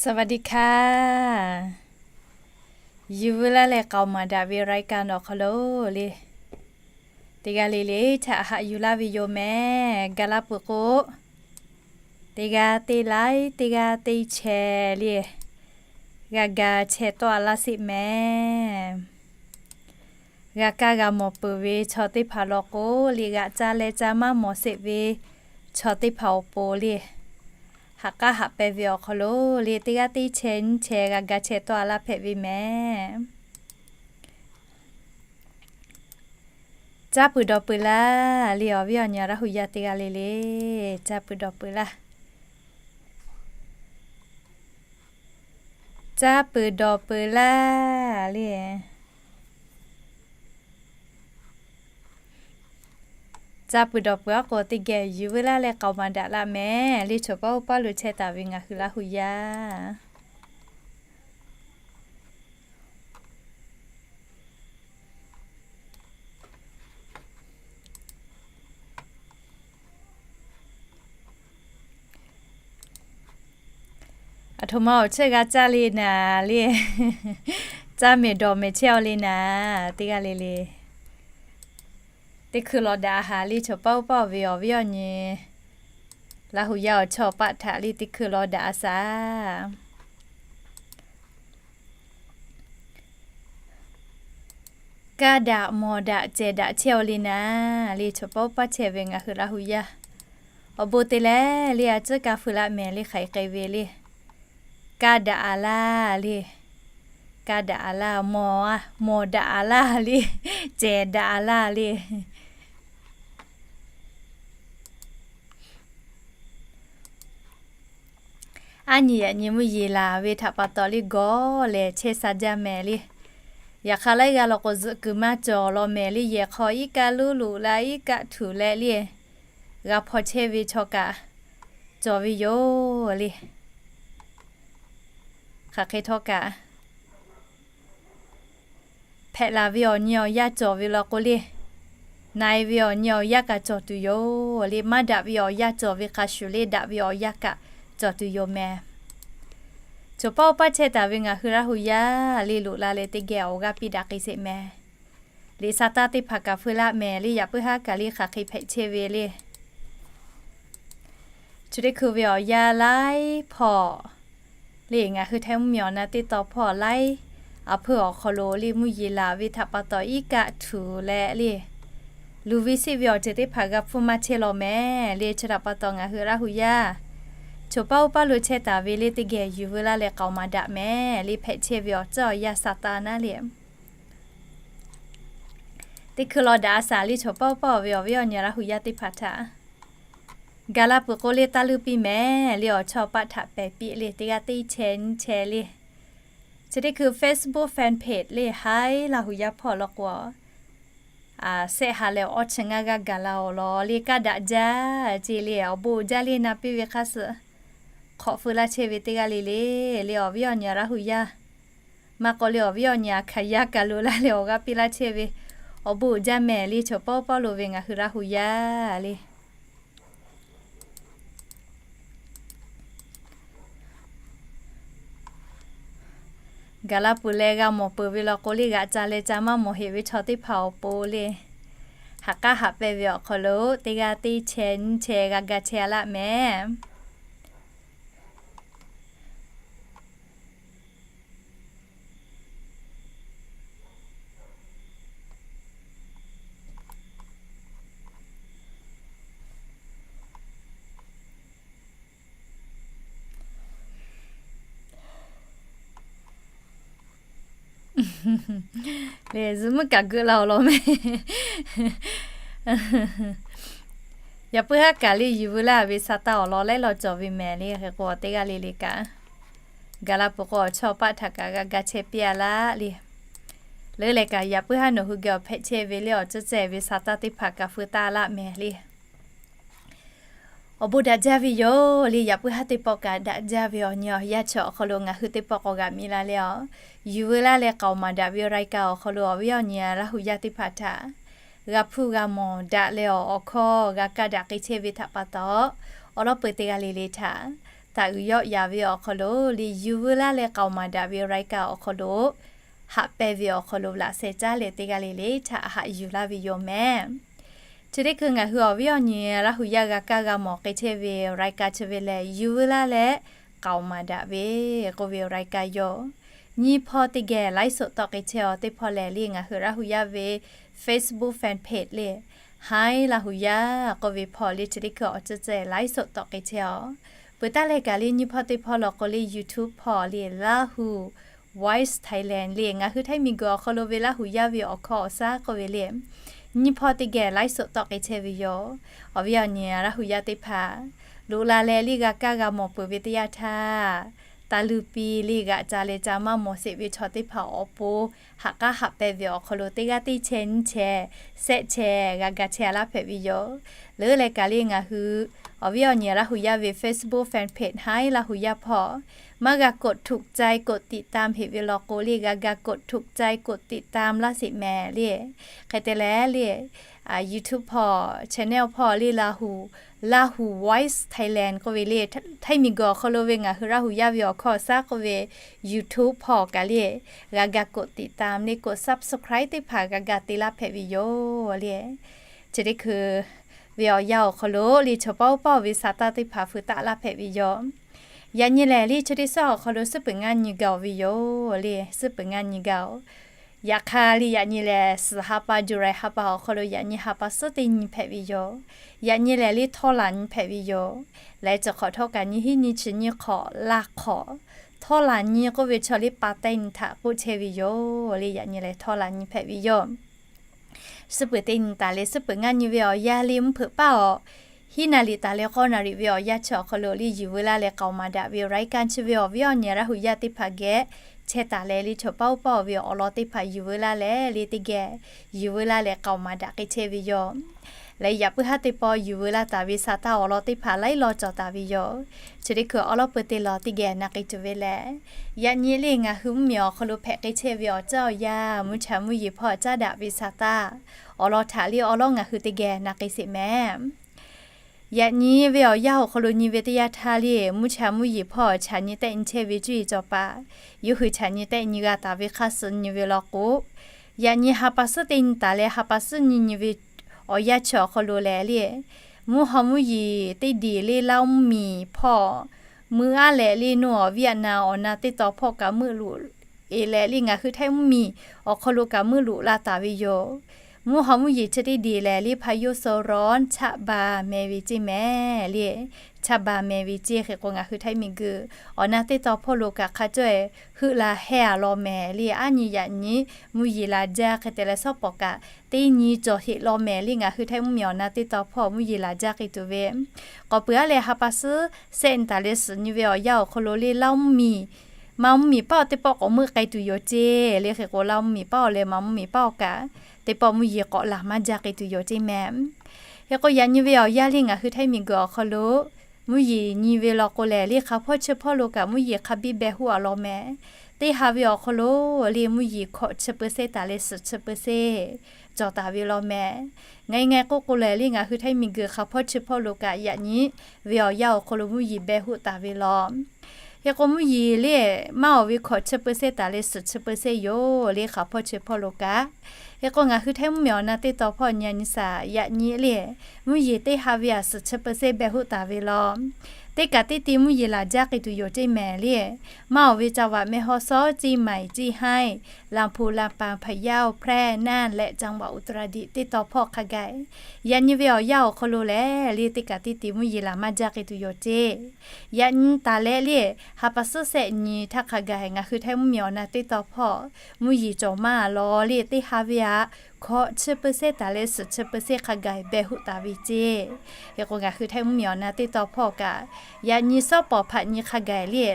สวัสดีค่ะ Yuˬ veu laˇ leh k'aoˍ maˍ daꞈ ve รายการ awˬ hk'aw lo le, teˇ g'aˇ le le htaꞈ haꞈ yuˬ laˇ ve yoˬ mehˍ. Gaˬ la peuˬ k'o, teˇ g'aˇ teˇ like, teˇ g'aˇ teˇ share le, g'a ga chehˇ tawˆ a laˇ sheˍ mehˍ. G'a kaˇ g'a mawˬ peuˬ ve chaw teˇ hpaˍ law k'o le, g'aꞈ ca leh ca maˇ mawˬ sheˍ ve chaw teˇ hpaˍ awˬ pon le, haꞈ k'aˉ haꞈ pehˇ ve awˬ hk'aw lo le, teˇ g'aˇ teˇ share nyiˇ share g'a ga chehˇ tawˆ a laˇ hpehꞈ ve mehˍ. Caˇ peuˬ dawˬ peuˬ laˇ le, awˬ viˉ awˬ nyi Laˇ hu yaˇ teˇ g'aˇ le le, caˇ peuˬ dawˬ peuˬ laˇ. Caˇ peuˬ dawˬ peuˬ laˇ le. Caˇ peuˬ dawˬ peuˬ aˉ k'o, teˇ geh yuˬ veu laˇ leh k'aoˍ maˍ daꞈ laˇ mehˍ le. Choˬ paˇ oˇ paˇ lo chehˇ taˍ ve ngaˬ hui Laˇ hu yaˇ, aˬ htoꞈ ma awˬ chehˇ g'a caˇ le naˍ le, caˇ mehˍ dawˬ mehˍ chehˇ aw le naˍ, teˇ g'aˇ le le. Teˇ hkui law daꞈ a haˍ le, choˬ paˇ oˇ paˇ ve awˬ viˉ awˬ nyi Laˇ hu yaˇ awˬ chawˇ paˆ htaꞈ le teˇ hkui law daꞈ a shaˍ. Kaˇ daꞈ mawˬ daꞈ cehˬ daꞈ chehˇ aw le naˍ le, choˬ paˇ oˇ paˇ chehˇ ve ngaˬ hui Laˇ hu yaˇ, awˬ bon te leh le, a ciˉ ka feu laˇ mehˍ le, hk'aˬ hk'e ve le. Kaˇ daꞈ a laˇ le. Kaˇ daꞈ a laˇ, mawˬ, mawˬ daꞈ a laˇ le, cehˬ daꞈ a laˇ le. Aˉ nyi yaꞈ nyi mvuhˇ yeˬ laˬ ve htaꞈ pa taw le, gawˬ lehˬ chehˇ sha jaˇ mehˍ le. Yaꞈ hk'aˇ laiˉ g'aˇ law k'o, zuhꞈ kuiˬ maˇ cawˬ law mehˍ le. Yehˬ hk'aw iˉ kaˆ luˉ luꞈ la, iˉ kaˆ htuꞈ leh le, g'a hpaw chehˇ ve chaw kaꞈ cawˬ ve yoˬ le. Hk'aˬ hk'e htawˇ kaꞈ, hpehꞈ laˬ ve awˬ nyi awˬ yanˇ cawˬ ve law k'o le, na e ve awˬ nyi awˬ yanˇ kaꞈ cawˬ tuˬ yoˬ le. Maˇ daꞈ ve awˬ yanˇ cawˬ ve hk'a shuˍ le, daꞈ ve awˬ yanˇ kaꞈ cawˬ tuˬ yoˬ mehˍ. Choˬ paˇ oˇ paˇ chehˇ taˍ ve ngaˬ hui Laˇ hu yaˇ le, loꞈ la leh teˇ geh awˬ g'aˇ piˇ daꞈ k'ai sheˍ mehˍ. Liꞈ sa taˇ teˇ hpaˍ kaꞈ feu laˇ mehˍ le, yaꞈ puiˉ haˉ kaꞈ le hk'aˬ hk'e hpehꞈ chehˇ ve le. Chi teˇ hkui ve awˬ yanˇ laiˉ hpawˇ le, ngaˬ hui Htaiˇ mvuhˇmiˬ awˬ na teˇ tawn hpawˇ laiˉ, a hpeuˇ awˬ hk'aw lo le mvuhˇ yeˬ laˬ ve htaꞈ pa taw iˉ kaˆ htuꞈ leh le, luˬ ve siˆ ve awˬ ceuˬ teˇ hpaˍ g'a hpfuhˇ maˇ chehˇ law mehˍ le. Chi htaꞈ pa taw ngaˬ hui Laˇ hu yaˇ, choˬ paˇ oˇ paˇ lo chehˇ taˍ ve le, teˇ geh yuˬ veu laˇ leh k'aoˍ maˍ daꞈ mehˍ le. Hpehꞈ chehˇ ve awˬ tcuhˉ awˬ yanˇ sa taˇ naˉ le, teˇ hkui law daꞈ a shaˍ le. Choˬ paˇ oˇ paˇ ve awˬ viˉ awˬ nyi Laˇ hu yaˇ teˇ hpaˍ htaꞈ gaˬ la peuˬ k'o le, taˇ luˇ piˇ mehˍ le. Awˬ chawˇ paˆ htaꞈ pehˬ piˇ le, teˇ g'aˇ teˇ chehˇ nyiˇ chehˇ le. Chi teˇ hkui Facebook fan page le, Haiˉ Laˇ hu yaˇ hpawˇ law k'o, shehˆ ha leh awˇ chi ngaˇ g'aˇ gaˬ la awˬ lawn le, kaˇ daꞈ jaˇ ce le. Awˬ bon uiˍ jaˇ le, na piˇ ve hk'a suh hk'awꞈ feu laˇ chehˇ ve teˇ g'aˇ le le, le awˬ viˉ awˬ nyi Laˇ hu yaˇ, maˇ k'aw le awˬ viˉ awˬ nyi a hkanˍ yaˇ kaˬ lo laˇ leh awˬ g'aˇ piˇ laˇ chehˇ ve, awˬ bon uiˍ jaˇ mehˍ le. Choˬ paˇ oˇ paˇ lo ve ngaˬ hui Laˇ hu yaˇ le, gaˬ la peuˬ leh g'a mawˬ peuˬ ve law k'o le, g'aꞈ ca leh ca maˇ mawˬ heꞈ ve chaw teˇ hpaˍ awˬ pon le, haꞈ k'aˉ haꞈ pehˇ ve awˬ hk'aw lo teˇ g'aˇ teˇ chehˇ nyiˇ chehˇ g'a ga chehˇ a laˇ mehˍ. Le zuhꞈ muiˉ kaꞈ geuˆ la awˬ lawn mehˍ. Yaꞈ puiˉ haˉ kaˬ le yuˬ veu laˇ ve sa taˇ awˬ lawn laiˉ law cawˬ ve mehˍ le. Hk'e k'o teˇ g'aˇ le le kaꞈ, gaˬ la peuˬ k'o awˬ chawˇ paˆ htaꞈ kaꞈ g'a ga chehˇ piˇ a laˇ le. Leuˉ leh kaꞈ yaꞈ puiˉ haˉ nawˬ hui geh awˬ hpehꞈ chehˇ ve le, awˬ ceuˬ cehˬ ve sa taˇ teˇ hpaˍ kaꞈ feu taˇ laˇ mehˍ le. Awˬ bon daꞈ jaˇ ve yoˬ le. Yaꞈ puiˉ haˉ teˇ pawˆ kaꞈ daꞈ jaˇ ve awˬ nyi awˬ yanˇ chi awˬ hk'aw lo ngaˬ hui teˇ pawˆ k'awꞈ g'aꞈ mi la leh, yuˬ veu laˇ leh k'aoˍ maˍ daꞈ ve รายการ awˬ hk'aw lo awˬ viˉ awˬ nyi Laˇ hu yaˇ teˇ hpaˍ htaꞈ g'a hpuˇ g'a mawˬ daꞈ leh awˬ, awˬ hkawˇ g'a kaˇ daꞈ k'ai chehˇ ve htaꞈ pa taw, awˬ lawn peu teˇ g'aˇ le le htaꞈ htaꞈ uiˍ yawˆ yaˍ ve awˬ hk'aw lo le, yuˬ veu laˇ leh k'aoˍ maˍ daꞈ ve รายการ awˬ hk'aw lo haꞈ pehnˇ ve awˬ hk'aw lo laꞈ sheh caˉ leh teˇ g'aˇ le le htaꞈ haꞈ yuˬ laˇ ve yoˬ mehˍ. Chi teˇ hkui ngaˬ hui awˬ viˉ awˬ nyi Laˇ hu yaˇ g'a kaˇ g'a mawˬ k'ai chehˇ ve รายการ chi ve lehˬ, yuˬ veu laˇ leh k'aoˍ maˍ daꞈ ve k'oˆ ve รายการ yoˬ. Nyi hpawˇ teˇ geh ไลฟ์สด tawˆ k'ai chehˇ-aw. Teˇ hpawˇ lehˬ le, ngaˬ hui Laˇ hu yaˇ ve Facebook fan page le, Haiˉ Laˇ hu yaˇ k'oˆ ve hpawˇ le, chi teˇ hkui awˬ ceuˬ ceh ไลฟ์สด tawˆ k'ai chehˇ-aw. Peuˬ taˇ leh kaꞈ le, nyi hpawˇ teˇ hpawˇ law k'o le, YouTube hpawˇ le, Laˇ hu Voice Thailand le, ngaˬ hui Htaiˇ miˬguiˬ awˬ hk'aw lo ve Laˇ hu yaˇ ve awˬ hkawˇ awˬ shaˉ k'oˆ ve le, nyi hpawˇ teˇ geh ไลฟ์สด tawˆ k'ai chehˇ ve yoˬ. Awˬ viˉ awˬ nyi Laˇ hu yaˇ teˇ hpaˍ, loꞈ la leh le g'a kaˇ g'a mawˬ peuˬ ve teˇ yanˇ htaˇ, taˇ luˇ piˇ le g'aꞈ ca leh ca maˇ mawˬ sheˍ ve chaw teˇ hpaˍ awˬ pon haꞈ k'aˉ haꞈ pehnˇ ve awˬ hk'aw lo teˇ g'aˇ teˇ chehˇ nyiˇ chehˇ shehˆ chehˇ g'a ga chehˇ laˇ hpehꞈ ve yoˬ. Leuˉ leh kaꞈ le, ngaˬ hui awˬ viˉ awˬ nyi Laˇ hu yaˇ ve Facebook fan page Haiˉ Laˇ hu yaˇ hpawˇ, maˇ g'a กดถูกใจ กดติดตาม heˆ ve law k'o le, g'a ga กดถูกใจ กดติดตาม laˇ sheˍ mehˍ le. Hk'e te leh le, YouTube hpawˇ channel hpawˇ le, Laˇ hu, Laˇ hu Voice Thailand k'oˆ ve le, Htaiˇ miˬguiˬ awˬ hk'aw lo ve ngaˬ hui Laˇ hu yaˇ ve awˬ hkawˇ awˬ shaˉ k'oˆ ve YouTube hpawˇ kaꞈ le, g'a ga กดติดตาม le กด subscribe teˇ hpaˍ g'a ga te laˇ hpehꞈ ve yoˬ le. Chi teˇ hkui ve awˬ yanˇ awˬ hk'aw lo le, chaw paˇ oˇ paˇ ve sa taˇ teˇ hpaˍ feu taˆ laˇ hpehꞈ ve yoˬ. Yaꞈ nyi lehˬ le, chi teˇ suhˉ awˬ hk'aw lo suhˉ peuˬ ngaˇ nyi gaˬ-oˬ ve yoˬ le, suhˉ peuˬ ngaˇ nyi gaˬ-oˬ. Yaꞈ hk'aˇ le, yaꞈ nyi lehˬ suhˍ ha pa July ha pa awˬ hk'aw lo yaꞈ nyi ha pa suhˉ teˇ nyi hpehꞈ ve yoˬ. Yaꞈ nyi lehˬ le, htawˇ laˬ nyi hpehꞈ ve yoˬ. Leh chi hk'awꞈ htawˇ kaꞈ nyi hiˉ nyi chi nyi hk'awꞈ laˇ hk'awꞈ, htawˇ laˬ nyi k'oˆ ve chaw le pa teˇ nyi htaꞈ k'oˆ chehˇ ve yoˬ le. Yaꞈ nyi lehˬ htawˇ laˬ nyi hpehꞈ ve yoˬ. Suhˉ peuˬ teˇ nyi taˍ leh suhˉ peuˬ ngaˇ nyi ve awˬ yanˇ le, mvuhˇ hpeuꞈ paˇ awˬ hiˉ naˍ liꞈ taˍ leh k'awˇ naˍ liꞈ ve awˬ yanˇ chi awˬ hk'aw lo le, yuˬ veu laˇ leh k'aoˍ maˍ daꞈ ve รายการ chi ve awˬ viˉ awˬ nyi Laˇ hu yaˇ teˇ hpaˍ geh chehˇ taˍ leh le, chaw paˇ oˇ paˇ ve awˬ lawn teˇ hpaˍ yuˬ veu laˇ leh le, teˇ geh yuˬ veu laˇ leh k'aoˍ maˍ daꞈ k'ai chehˇ ve yoˬ. Leh yaꞈ puiˉ haˉ teˇ pawˆ yuˬ veu laˇ taˍ ve sa taˇ awˬ lawn teˇ hpaˍ laiˉ law cawˬ taˍ ve yoˬ. Chi teˇ hkui awˉ lawˉ peu te lawˬ teˇ geh na k'ai tuˬ ve lehˬ, yaꞈ nyi le ngaˬ hui mvuhˇmiˬ awˬ hk'aw lo hpehꞈ k'ai chehˇ ve awˬ caˇ awˬ yanˇ, mvuhˇ cha mvuhˇ yeˬ hpawˇ caˉ daꞈ ve sa taˇ awˬ lawn htaꞈ le awˉ lawˉ ngaˬ hui teˇ geh na k'ai sheˍ mehˍ. Yaꞈ nyi ve awˬ yanˇ awˬ hk'aw lo nyi ve teˇ yanˇ htaˇ le, mvuhˇ cha mvuhˇ yeˬ hpawˇ chaꞈ nyi tehˆ nyi chehˇ ve cuˇ yiˍ cawˬ paˍ, yawˇ hui chaꞈ nyi tehˆ nyi g'a taˍ ve hk'aˇ suh nyi ve law k'o, yaꞈ nyi ha pa suhˉ teˇ nyi taˍ leh ha pa suhˉ nyi nyi ve awˬ yanˇ chi awˬ hk'aw lo lehˬ le, mvuhˇ haw mvuhˇ yeˬ teˇ deˬ le Laˇ mvuhˇmiˬ hpawˇ meuˇ aˉ leh le, nawˬ awˬ viˉ awˬ na awˬ na teˇ tawn hpawˇ kaꞈ meuˆ loꞈ e leh le, ngaˬ hui Htaiˇ mvuhˇmiˬ awˬ hk'aw lo kaꞈ meuˆ loꞈ la taˍ ve yoˬ. Mvuhˇ haw mvuhˇ yeˬ chi teˇ deˬ lehˬ le, hpa yoˇ saw rawˉ chaˆ ba meh ve ceˇ meh le. Chaˆ ba meh ve ceˇ hk'e k'o, ngaˬ hui Htaiˇ miˬguiˬ awˬ na teˇ tawn hpawˇ lo kaꞈ hk'a cawˇ heuˆ la heh a law meh le. Aˉ nyi yaꞈ nyi mvuhˇ yeˬ laˬ jaˇ hk'e te leh, shawˉ pawˍ kaꞈ teˇ nyi cawˬ sheˍ law meh le. Ngaˬ hui Htaiˇ mvuhˇmiˬ awˬ na teˇ tawn hpawˇ mvuhˇ yeˬ laˬ jaˇ k'ai tuˬ ve, k'awꞈ peuˬ aˉ leh ha pa suhˉ shehˆ nyi taˍ leh suhˍ nyi ve awˬ yanˇ awˬ hk'aw lo le, Laˇ mvuhˇmiˬ, Manˇ mvuhˇmiˬ paˆ awˬ teˇ pawˆ k'awꞈ meuˆ k'ai tuˬ yoˬ ceˇ le. Hk'e k'o, Laˇ mvuhˇmiˬ paˆ awˬ leh Manˇ mvuhˇmiˬ paˆ awˬ kaꞈ teˇ pawˆ mvuhˇ yeˬ k'awꞈ laˬ maˇ jaˇ k'ai tuˬ yoˬ ceˇ meh. Hk'e k'o, yaꞈ nyi ve awˬ yanˇ le ngaˬ hui Htaiˇ miˬguiˬ awˬ hk'aw lo mvuhˇ yeˬ nyi ve law k'o lehˬ le, hk'a hpawˇ chi hpawˇ lo kaꞈ mvuhˇ yeˬ hk'a biˇ beh hoˆ a law meh. Teˇ ha ve awˬ hk'aw lo le, mvuhˇ yeˬ hkawꞈ chi เปอร์เซ็นต์ taˍ leh suhˍ chi เปอร์เซ็นต์ cawˬ taˍ ve law meh. Ngaˬ ngaˬ k'oˆ k'o lehˬ le, ngaˬ hui Htaiˇ miˬguiˬ hk'a hpawˇ chi hpawˇ lo kaꞈ yaꞈ nyi ve awˬ yanˇ awˬ hk'aw lo mvuhˇ yeˬ beh hoˆ taˍ ve law. Hk'e k'o, mvuhˇ yeˬ le maˇ awˬ ve hkawꞈ chi เปอร์เซ็นต์ taˍ leh suhˍ chi เปอร์เซ็นต์ yoˬ le, hk'a hpawˇ chi hpawˇ lo kaꞈ. Hk'e k'o, ngaˬ hui Htaiˇ mvuhˇmiˬ awˬ na teˇ tawn hpawˇ nyi a nyi saˍ, yaꞈ nyi le mvuhˇ yeˬ teˇ ha ve a suhˍ chi เปอร์เซ็นต์ beh hoˆ taˍ ve law. Teˇ kaꞈ teˇ ti mvuhˇ yeˬ laˬ jaˇ k'ai tuˬ yoˬ ceˇ meh le. Maˇ awˬ ve จังหวัด แม่ฮ่องสอน เชียงใหม่ เชียงราย ลำพูน ลำปาง พะเยา แพร่ น่าน และ จังหวัดอุตรดิตถ์ teˇ tawn hpawˇ hk'a gaˬ, yaꞈ nyi ve awˬ yanˇ awˬ hk'aw lo lehˬ le, teˇ kaꞈ teˇ ti mvuhˇ yeˬ laˬ maˇ jaˇ k'ai tuˬ yoˬ ceˇ. Yaꞈ nyi taˍ leh le, ha pa suhˉ shehˆ nyi htaˇ hk'a gaˬ ngaˬ hui Htaiˇ mvuhˇmiˬ awˬ na teˇ tawn hpawˇ mvuhˇ yeˬ cawˬ maˇ a law le, teˇ ha ve a hkawꞈ chi เปอร์เซ็นต์ taˍ leh suhˍ chi เปอร์เซ็นต์ hk'a gaˬ beh hoˆ taˍ ve ceˇ. Hk'e k'o, ngaˬ hui Htaiˇ mvuhˇmiˬ awˬ na teˇ tawn hpawˇ kaꞈ yaꞈ nyi shawˉ pawˍ hpaꞈ nyi hk'a gaˬ le,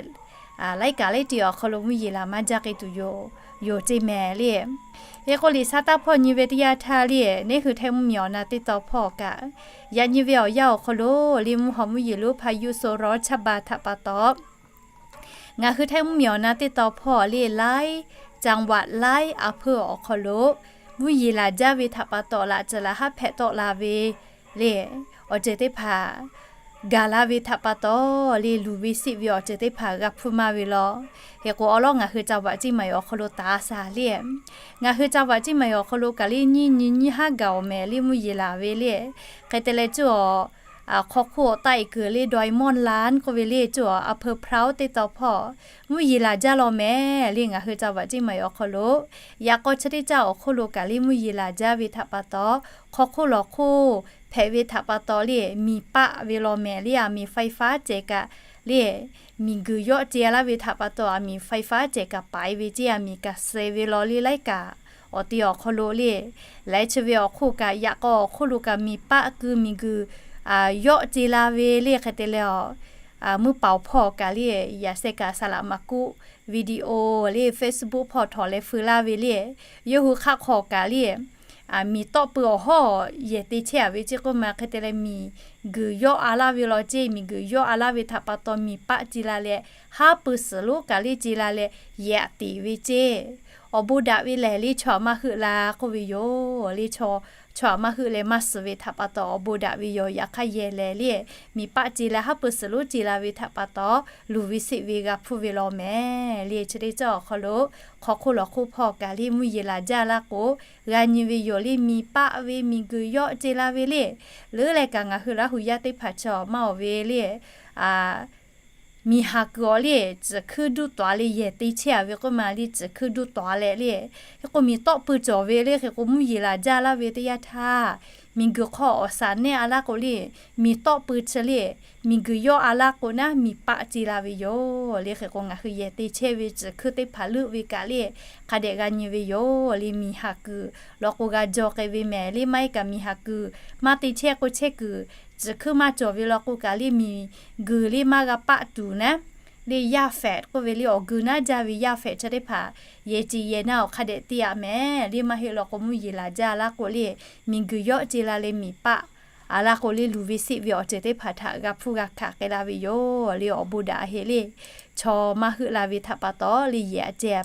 laiˉ kaꞈ laiˉ ti awˬ hk'aw lo mvuhˇ yeˬ laˬ maˇ jaˇ k'ai tuˬ yoˬ, yoˬ ceˇ meh le. Hk'e k'o, liꞈ sha taˇ hpawˇ nyi ve teˇ yanˇ htaˇ le, neˇ hui Htaiˇ mvuhˇmiˬ awˬ na teˇ tawn hpawˇ kaꞈ, yaꞈ nyi ve awˬ yanˇ awˬ hk'aw lo le, mvuhˇ haw mvuhˇ yeˬ lonˉ hpa yuˇ saw rawˉ chaˆ ba htaꞈ pa taw, ngaˬ hui Htaiˇ mvuhˇmiˬ awˬ na teˇ tawn hpawˇ le, laiˉ จังหวัด laiˉ a hpeuˇ awˬ hk'aw lo mvuhˇ yeˬ laˬ jaˇ ve htaꞈ pa taw, laꞈ ceuˬ laꞈ haˉ hpehꞈ tawˆ la ve le, awˬ ceuˬ teˇ hpaˍ gaˬ la ve htaꞈ pa taw le, luˬ ve seˆ ve awˬ ceuˬ teˇ hpaˍ g'a hpuˇ maˇ ve law. Hk'e k'o, awˬ lawˉ ngaˬ hui ca vaꞈ ceˇ maˬ awˬ hk'aw lo taˍ a shaˍ le, ngaˬ hui ca vaꞈ ceˇ maˬ awˬ hk'aw lo kaꞈ le nyiˇ nyi nyiˇ haˉ gaˬ awˬ mehˍ le mvuhˇ yeˬ laˬ ve le. Hk'e te leh cuˇ awˬ hk'aw hk'oˆ awˬ taˆ e kuiˬ le dawˇ e mawˇ lanˉ k'oˆ ve le cuˇ awˬ a hpeu hprawˇ teˇ taw hpawˇ mvuhˇ yeˬ laˬ jaˇ law mehˍ le. Ngaˬ hui ca vaꞈ ceˇ maˬ awˬ hk'aw lo yaꞈ k'aw chi teˇ caˇ awˬ hk'oˆ lo kaꞈ le mvuhˇ yeˬ laˬ jaˇ ve htaꞈ pa taw, hk'aw hk'oˆ lawˬ hk'oˆ hpehꞈ ve htaꞈ pa taw le miˬ paˆ ve law mehˍ le. Aˬ miˍ faiˍ faˉ cehˬ kaꞈ le miˬ guiˬ yawˆ ce laˇ ve htaꞈ pa taw, aˬ miˍ faiˍ faˉ cehˬ kaꞈ paiˍ ve ceˇ, aˬ miˍ kaꞈ suh ve law le laiˉ kaꞈ awˬ te awˬ hk'aw lo le, laiˉ chi ve awˬ hk'oˆ kaꞈ yaꞈ k'aw awˬ hk'oˆ lo kaꞈ miˬ paˆ keu miˬ guiˬ yawˆ ce la ve le. Hk'e te leh a, mvuhˇ paoˍ hpawˇ kaꞈ le yaꞈ sheh kaꞈ saˍ laꞈ maˍ kuˆ video le Facebook hpawˇ htawꞈ leh feu laˇ ve le. Yawˇ hui hk'aˆ hk'aw kaꞈ le miˬ tawˆ pui awˬ hawˉ yehˬ te chehˇ a ve ceˇ k'oˆ ma. Hk'e te leh miˬ guiˬ yawˆ a laˇ ve law ceˇ. Miˬ guiˬ yawˆ a laˇ ve htaꞈ pa taw miˬ paˆ ce la leh, haˉ pui suhˍ lonˉ kaꞈ le ce la leh yehˬ a tiˍ ve ceˇ. Awˬ bon daꞈ ve lehˬ le chaw aꞈ maˇ heuˆ la k'oˆ ve yoˬ le. Chaw, chaw aꞈ maˇ heuˆ leh maˇ suhˍ ve htaꞈ pa taw awˬ bon daꞈ ve yoˬ. Yaꞈ hk'aˇ yehˬ lehˬ le miˬ paˆ ce la haˉ pui suhˍ lonˉ ce la ve htaꞈ pa taw luˬ ve seˆ ve g'a hpuˇ ve law mehˍ le. Chi teˇ caˇ awˬ hk'aw lo hk'aw hk'oˆ lawˬ hk'oˆ hpawˇ kaꞈ le mvuhˇ yeˬ laˬ jaˇ laˇ k'o, g'a nyi ve yoˬ le. Miˬ paˆ ve miˬ guiˬ yawˆ ce la ve le. Leuˉ leh kaꞈ ngaˬ hui Laˇ huˍ yaˇ teˇ hpaˍ chaw maˇ awˬ ve le miˬ haˍ kuiˬ awˬ le tcuhˍ hkuiˇ duˇ tawˍ leh yehˬ te chehˇ a ve k'oˆ ma le. Tcuhˍ hkuiˇ duˇ tawˍ leh le, hk'e k'o miˬ tawˆ pui cawˬ ve le. Hk'e k'o mvuhˇ yeˬ laˬ jaˇ laˇ ve teˇ yanˇ htaˇ, miˬ guiˬ hk'aw awˬ shaˍ nehˇ a laˇ k'o le, miˬ tawˆ pui chi le, miˬ guiˬ yawˆ a laˇ k'o naˉ miˬ paˆ ce la ve yoˬ le. Hk'e k'o ngaˬ hui yehˬ te chehˇ ve tcuhˍ hkuiˇ teˇ hpaˍ leuˆ ve kaꞈ le hk'a dehꞈ g'a nyi ve yoˬ le. Miˬ haˍ kuiˬ law k'o g'a jaw k'ai ve mehˍ le. Maˇ heˆ kaꞈ miˬ haˍ kuiˬ maˇ te chehˇ k'o chehˇ kuiˬ tcuhˍ hkuiˇ maˇ cawˬ ve law k'o kaꞈ le miˬ guiˬ le maˇ g'a paˆ tuˬ naˉ le yaˇ fehꞈ k'oˆ ve le awˬ geu naˉ jaˇ ve yaˇ fehꞈ chi teˇ hpaˍ yehˬ ce yehˬ naˉ awˬ hk'a dehꞈ te a mehˍ le. Maˇ heˆ law k'o mvuhˇ yeˬ laˬ jaˇ laˇ k'o le miˬ guiˬ yawˆ ce la leh miˬ paˆ a laˇ k'o le luˬ ve seˆ ve awˬ ceuˬ teˇ hpaˍ htaꞈ g'a hpuˇ g'a hkanˍ k'ai la ve yoˬ le. Awˬ bon daꞈ heˆ le. Chaw maˇ heuˆ la ve htaꞈ pa taw le yehˬ a ceh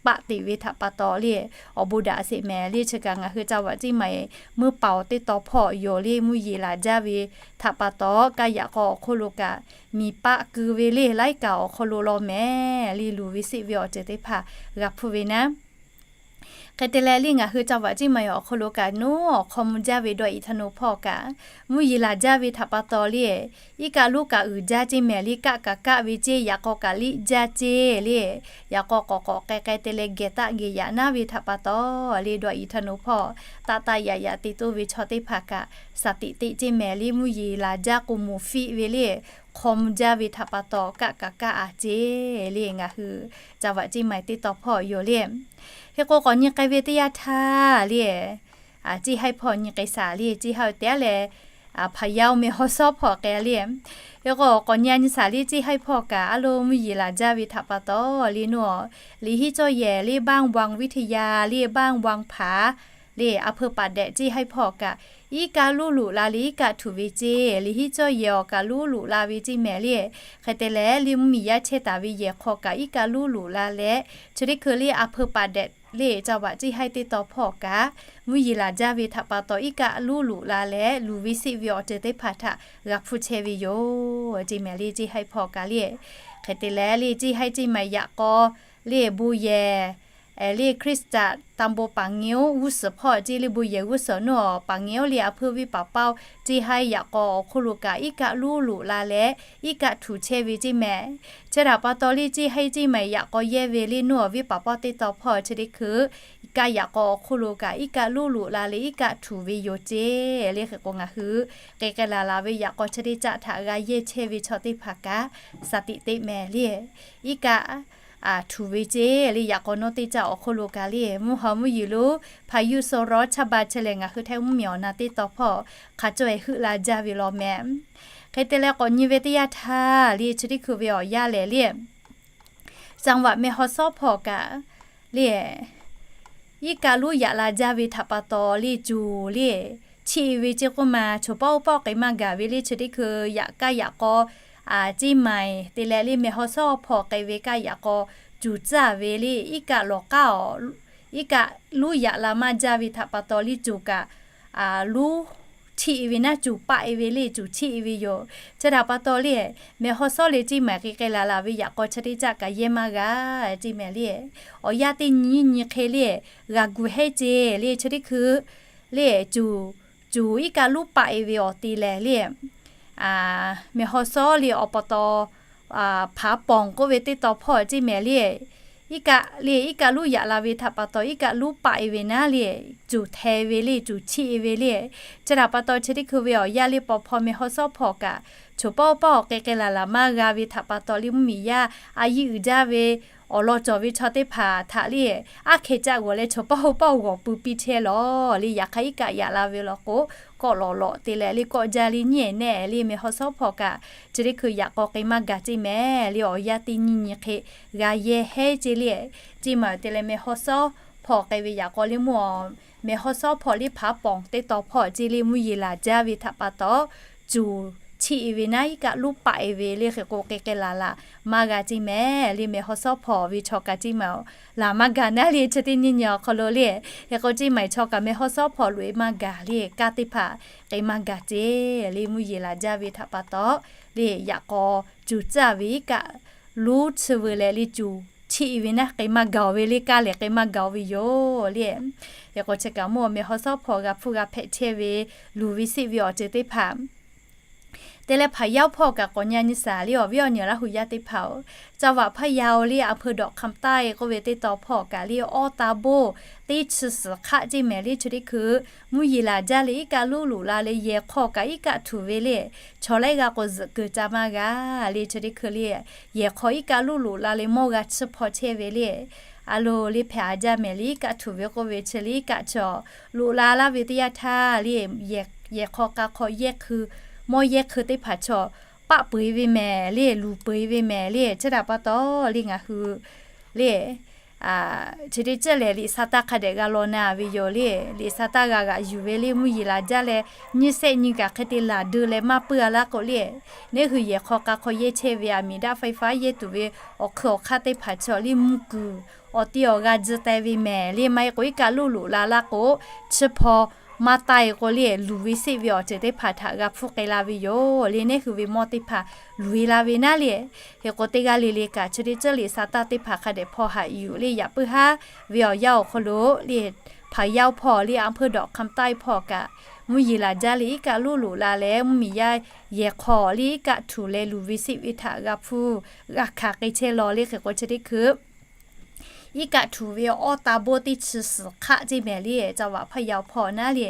paˆ teꞈ ve htaꞈ pa taw le awˬ bon daꞈ sheˍ mehˍ le. Chi kaꞈ ngaˬ hui ca vaꞈ ceˇ maˬ mvuhˇ paoˍ teˇ taw hpawˇ yoˬ le mvuhˇ yeˬ laˬ jaˇ ve htaꞈ pa taw kaˇ yaꞈ k'aw awˬ hk'oˆ lo kaꞈ miˬ paˆ keu ve le laiˉ kaꞈ awˬ hk'aw lo law mehˍ le luˬ ve seˆ ve awˬ ceuˬ teˇ hpaˍ g'a hpuˇ ve naˉ. Hk'e te leh le ngaˬ hui ca vaꞈ ceˇ maˬ awˬ hk'aw lo kaꞈ naˉ awˬ hk'aw mvuh jaˇ ve dawˇ iˍ htaˇ naw hpawˇ kaꞈ mvuhˇ yeˬ laˬ jaˇ ve htaꞈ pa taw le iˉ kaˆ lonˉ kaꞈ uiˍ jaˇ ceˇ mehˍ le. Kaˆ kaꞈ kaˆ ve ceˇ yaꞈ k'aw kaꞈ liˆ jaˇ ceˇ le. Yaꞈ k'aw k'awꞈ k'awꞈ k'ai k'ai te leh geh taˆ geh yaꞈ naˉ ve htaꞈ pa taw le dawˇ iˍ htaˇ naw hpawˇ taˆ taˆ yaꞈ yaꞈ te toˇ ve chaw teˇ hpaˍ kaꞈ shaˍ tiꞈ teꞈ ceˇ mehˍ le. Mvuhˇ yeˬ laˬ jaˇ k'o moˍ fiˆ ve le hk'aw mvuh jaˇ ve htaꞈ pa taw kaˆ kaꞈ kaˆ a ceˇ le. Ngaˬ hui ca vaꞈ ceˇ maˬ teˇ taw hpawˇ yoˬ le. Hk'e k'o k'awꞈ nyi k'ai ve teˇ yanˇ htaˇ le ceˇ haiˇ hpawˇ nyi k'ai shaˍ le. Ceˇ haiˇ te a leh hpaˍ yaˇ oˇ meh haw shawˉ hpawˇ k'ai le. Hk'e k'o k'awꞈ nyi a nyi shaˍ le ceˇ haiˇ hpawˇ kaꞈ a lo mvuhˇ yeˬ laˬ jaˇ ve htaꞈ pa taw le naw liꞈ hiˉ cawˇ yehˬ le บ้านวังวิทยา le บ้านวังผา le a hpeu paˍ dehꞈ ceˇ haiˇ hpawˇ kaꞈ iˉ kaˆ luˉ luꞈ la le iˉ kaˆ htuꞈ ve ceˇ. Liꞈ hiˉ cawˇ yehˬ awˬ kaꞈ luˉ luꞈ la ve ceˇ mehˍ le. Hk'e te leh le mvuhˇ miˬ yaˇ chehˇ taˍ ve yehˬ hk'aw kaꞈ iˉ kaˆ luˉ luꞈ la leh chi teˇ hkui le a hpeu paˍ dehꞈ le ca vaꞈ ceˇ haiˇ teˇ taw hpawˇ kaꞈ mvuhˇ yeˬ laˬ jaˇ ve htaꞈ pa taw iˉ kaˆ luˉ luꞈ la leh luˬ ve seˆ ve awˬ ceuˬ teˇ hpaˍ htaꞈ g'a hpuˇ chehˇ ve yoˬ ceˇ mehˍ le ceˇ haiˇ hpawˇ kaꞈ le. Hk'e te leh le ceˇ haiˇ ceˇ maˬ yaꞈ k'aw le bon yehˬ le Hkriꞈ ตำบลป่างิ้ว g'uˇ suhˍ hpawˇ ceˇ le bon yehˬ g'uˇ suhˍ naw paˍ ngeˇ oˇ le a hpeu venˇ paˍ paˇ ceˇ haiˇ yaꞈ k'aw awˬ hk'oˆ lo kaꞈ iˉ kaˆ luˉ luꞈ la leh iˉ kaˆ htuꞈ chehˇ ve ceˇ mehˍ. Chi htaꞈ pa taw le ceˇ haiˇ ceˇ maˬ yaꞈ k'aw yehˇ ve le naw venˇ paˍ paˇ teˇ taw hpawˇ chi teˇ hkui kaˆ yaꞈ k'aw awˬ hk'oˆ lo kaꞈ iˉ kaˆ luˉ luꞈ la leh iˉ kaˆ htuꞈ ve yoˬ ceˇ le. Hk'e k'o ngaˬ hui k'ai k'ai laˬ laˬ ve yaꞈ k'aw chi teˇ caˆ htaꞈ g'a yehˇ chehˇ ve chaw teˇ hpaˍ kaꞈ shaˍ tiꞈ teꞈ mehˍ le iˉ kaˆ htuꞈ ve ceˇ le. Yaꞈ k'aw naw teˇ caˆ awˬ hk'oˆ lo kaꞈ le mvuhˇ haw mvuhˇ yeˬ lo พายุโซนร้อน ชบา chi lehˬ ngaˬ hui htaiˇ mvuhˇ miˬ awˬ na teˇ taw hpawˇ hk'a cawˇ e heuˆ la jaˇ ve law mehˍ. Hk'e te leh k'awꞈ nyi ve teˇ yanˇ htaˇ le chi teˇ hkui ve awˬ yanˇ lehˬ le จังหวัดแม่ฮ่องสอน hpawˇ kaꞈ le iˉ kaˆ lonˉ yaꞈ la jaˇ ve htaꞈ pa taw le cuˬ le chiˇ ve ceˇ k'oˆ ma choˬ pawˆ oˇ pawˆ k'ai maˇ gaˬ ve le chi teˇ hkui yaꞈ kaˇ yaꞈ k'aw ceˇ maˬ te leh le meh haw shawˉ hpawˇ k'ai ve kaˇ yaꞈ k'aw cuˬ tcuhˉ ve le iˉ kaˆ lawˬ k'aˉ awˬ iˉ kaˆ lonˉ yaꞈ la maˇ jaˇ ve htaꞈ pa taw le cuˬ kaꞈ lonˉ chiˆ e ve naˉ, cuˬ paˆ e ve le, cuˬ chiˆ e ve yoˬ. Chi htaꞈ pa taw le, mehˬ haw shawˉ le ceˇ maˬ k'ai k'ai laˬ laˬ ve yaꞈ k'aw chi teˇ caˆ kaꞈ yehˇ maˇ g'a ceˇ mehˍ le. Awˬ yanˇ teˇ nyi nyi hk'e le, g'a gu hehˉ ceˇ le, chi teˇ hkui le, cuˬ, cuˬ iˉ kaˆ luˉ paˆ e ve awˬ te lehˬ le, mehˬ haw shawˉ le awˬ pa taw hpaˍ ponˬ k'oˆ ve teˇ taw hpawˇ ceˇ mehˍ le. Iˉ kaˆ le, iˉ kaˆ luˉ yaꞈ la ve htaꞈ pa taw iˉ kaˆ luˉ paˆ e ve naˉ le, cuˬ hteh ve le, cuˬ chiˆ e ve le. Chi htaꞈ pa taw chi teˇ hkui ve awˬ yanˇ le paw hpaw mehˬ haw shawˉ hpaw kaꞈ, choˬ pawˆ pawˆ k'ai k'ai laˬ laˬ maˇ g'a ve htaꞈ pa taw le, mvuhˇmiˬ yaˇ a yiˇ uiˍ jaˇ ve awˬ lawn cawˬ ve chaw teˇ hpaˍ htaꞈ le, aˉ hkeh caˆ g'awˬ leh choˬ pawˆ pawˆ g'awˬ pui piˇ chehˇ lawˬ le. Yaꞈ hk'aˇ iˉ kaˆ yaꞈ la ve law k'o, kawˆ lawꞈ lawꞈ te leh le kawˆ jaˇ le nyi nehˆ le mehˬ haw shawˉ hpaw kaꞈ, chi teˇ hkui yaꞈ k'aw k'ai maˇ gaˬ ceˇ mehˍ le. Awˬ yanˇ teˇ nyi nyi hk'e g'a yehˇ hehˉ ceˇ le. Ceˇ maˬ te leh mehˬ haw shawˉ hpaw k'ai ve yaꞈ k'aw le mvuhˇ mehˬ haw shawˉ hpaw le hpaˍ ponˬ teˇ taw hpawˇ ceˇ le, mvuhˇ yeˬ laˬ jaˇ ve htaꞈ pa taw, cuˬ chiˆ e ve naˉ iˉ kaˆ luˉ paˆ e ve le. Hk'e k'o k'ai k'ai laˬ laˬ maˇ g'a ceˇ mehˍ le. Mehˬ haw shawˉ hpaw ve chaw kaꞈ ceˇ maˬ laˬ maˇ gaˬ naˉ le. Chi teˇ nyi nyi awˬ hk'aw lo le, hk'e k'o ceˇ maˬ chaw kaꞈ mehˬ haw shawˉ hpaw loꞈ e maˇ gaˬ le. Kanˉ teˇ hpaˍ k'ai maˇ gaˬ ceˇ le, mvuhˇ yeˬ laˬ jaˇ ve htaꞈ pa taw le, yaꞈ k'aw cuˬ tcaˇ ve iˉ kaˆ luˉ chi veu leh le, cuˬ chiˆ e ve naˉ k'ai maˇ gaˬ ve le. Kanˉ lehˬ k'ai maˇ gaˬ ve yoˬ le. Hk'e k'o chi kaꞈ mvuhˇ mehˬ haw shawˉ hpaw g'a hpfuhˇ g'a hpehꞈ chehˇ ve, luˬ ve seˆ ve awˬ ceuˬ teˇ hpaˍ te leh hpaˍ yaˇ hpawˇ kaꞈ k'awꞈ nyi nyi shaˍ le. Awˬ viˉ awˬ nyi Laˇ hu yaˇ teˇ hpaˍ-oˬ, จังหวัดพะเยา le, อำเภอดอกคำใต้ k'oˆ ve teˇ taw hpawˇ kaꞈ le, awˇ ta boˇ teˇ chi suhˍ hk'aˆ ceˇ mehˍ le. Chi teˇ hkui mvuhˇ yeˬ laˬ jaˇ le, iˉ kaˆ luˉ loꞈ la leh yehˬ hk'aw kaꞈ iˉ kaˆ htuꞈ ve le, chaw laiˉ g'aˇ k'o zuhꞈ keu ca maˇ g'a le. Chi teˇ hkui le, yehˬ hk'aw iˉ kaˆ luˉ loꞈ la leh mawˇ g'a chiˇ hpaw chehˇ ve le. A lo le hpehꞈ a jaˇ mehˍ le, iˉ kaˆ htuꞈ ve k'oˆ ve chi le, iˉ kaˆ chaw loꞈ la laˇ ve teˇ yanˇ htaˇ le, yehˬ hk'aw k'a hk'aw yehˇ hkui, mawˇ yehˇ hkui teˇ hpaˍ chaw paˆ peu eˬ ve mehˍ le, luˬ peu eˬ ve mehˍ le. Chi htaꞈ pa taw le ngaˬ hui le chi teˇ ceuˬ lehˬ liꞈ sa taˇ hk'a dehꞈ g'a law na ve yoˬ le. Liꞈ sa taˇ g'a g'aꞈ yuˬ ve le, mvuhˇ yeˬ laˬ jaˇ leh nyiˇ shehˆ nyi kaꞈ hk'e te laˬ deu leh maˇ puiˉ a laˇ k'o le, neˇ hui yehˬ hk'aw k'a hk'aw yehˇ chehˇ ve aˬ miˍ daˆ ไฟฟ้า yehˇ tuˬ ve awˬ hkui awˬ hk'aˇ teˇ hpaˍ chaw le mvuhˇ kuiˬ awˬ te awˬ g'a ji teh ve mehˍ le. Maˇ heˆ k'o iˉ kaˆ luˉ loꞈ la laˇ k'o, chiˇ hpaw maˇ taˆ e k'o le, luˬ ve seˆ ve awˬ ceuˬ teˇ hpaˍ htaꞈ g'a hpfuhˇ k'ai la ve yoˬ le. Neˇ hui ve mawˇ teˇ hpaˍ luˬ e la ve naˉ le. Hk'e k'o teˇ g'aˇ le le kaꞈ chi teˇ ceuˬ liꞈ sa taˇ teˇ hpaˍ hk'a dehꞈ hpaw haꞈ yuˬ le. Yaꞈ puiˉ haˉ ve awˬ yanˇ awˬ hk'aw lo le, hpaˍ yaˇ hpawˇ le, อำเภอดอกคำใต้ hpawˇ kaꞈ mvuhˇ yeˬ laˬ jaˇ le, iˉ kaˆ luˉ loꞈ la leh mvuhˇmiˬ yaˇ yehˬ hk'aw le iˉ kaˆ htuꞈ leh luˬ ve seˆ ve htaꞈ g'a hpfuhˇ g'a hkanˍ k'ai chehˇ law le. Hk'e k'o chi teˇ hkui iˉ kaˆ htuꞈ ve awˇ ta boˇ teˇ chi suhˍ hk'aˆ ceˇ mehˍ le, จังหวัดพะเยา hpawˇ naˉ le.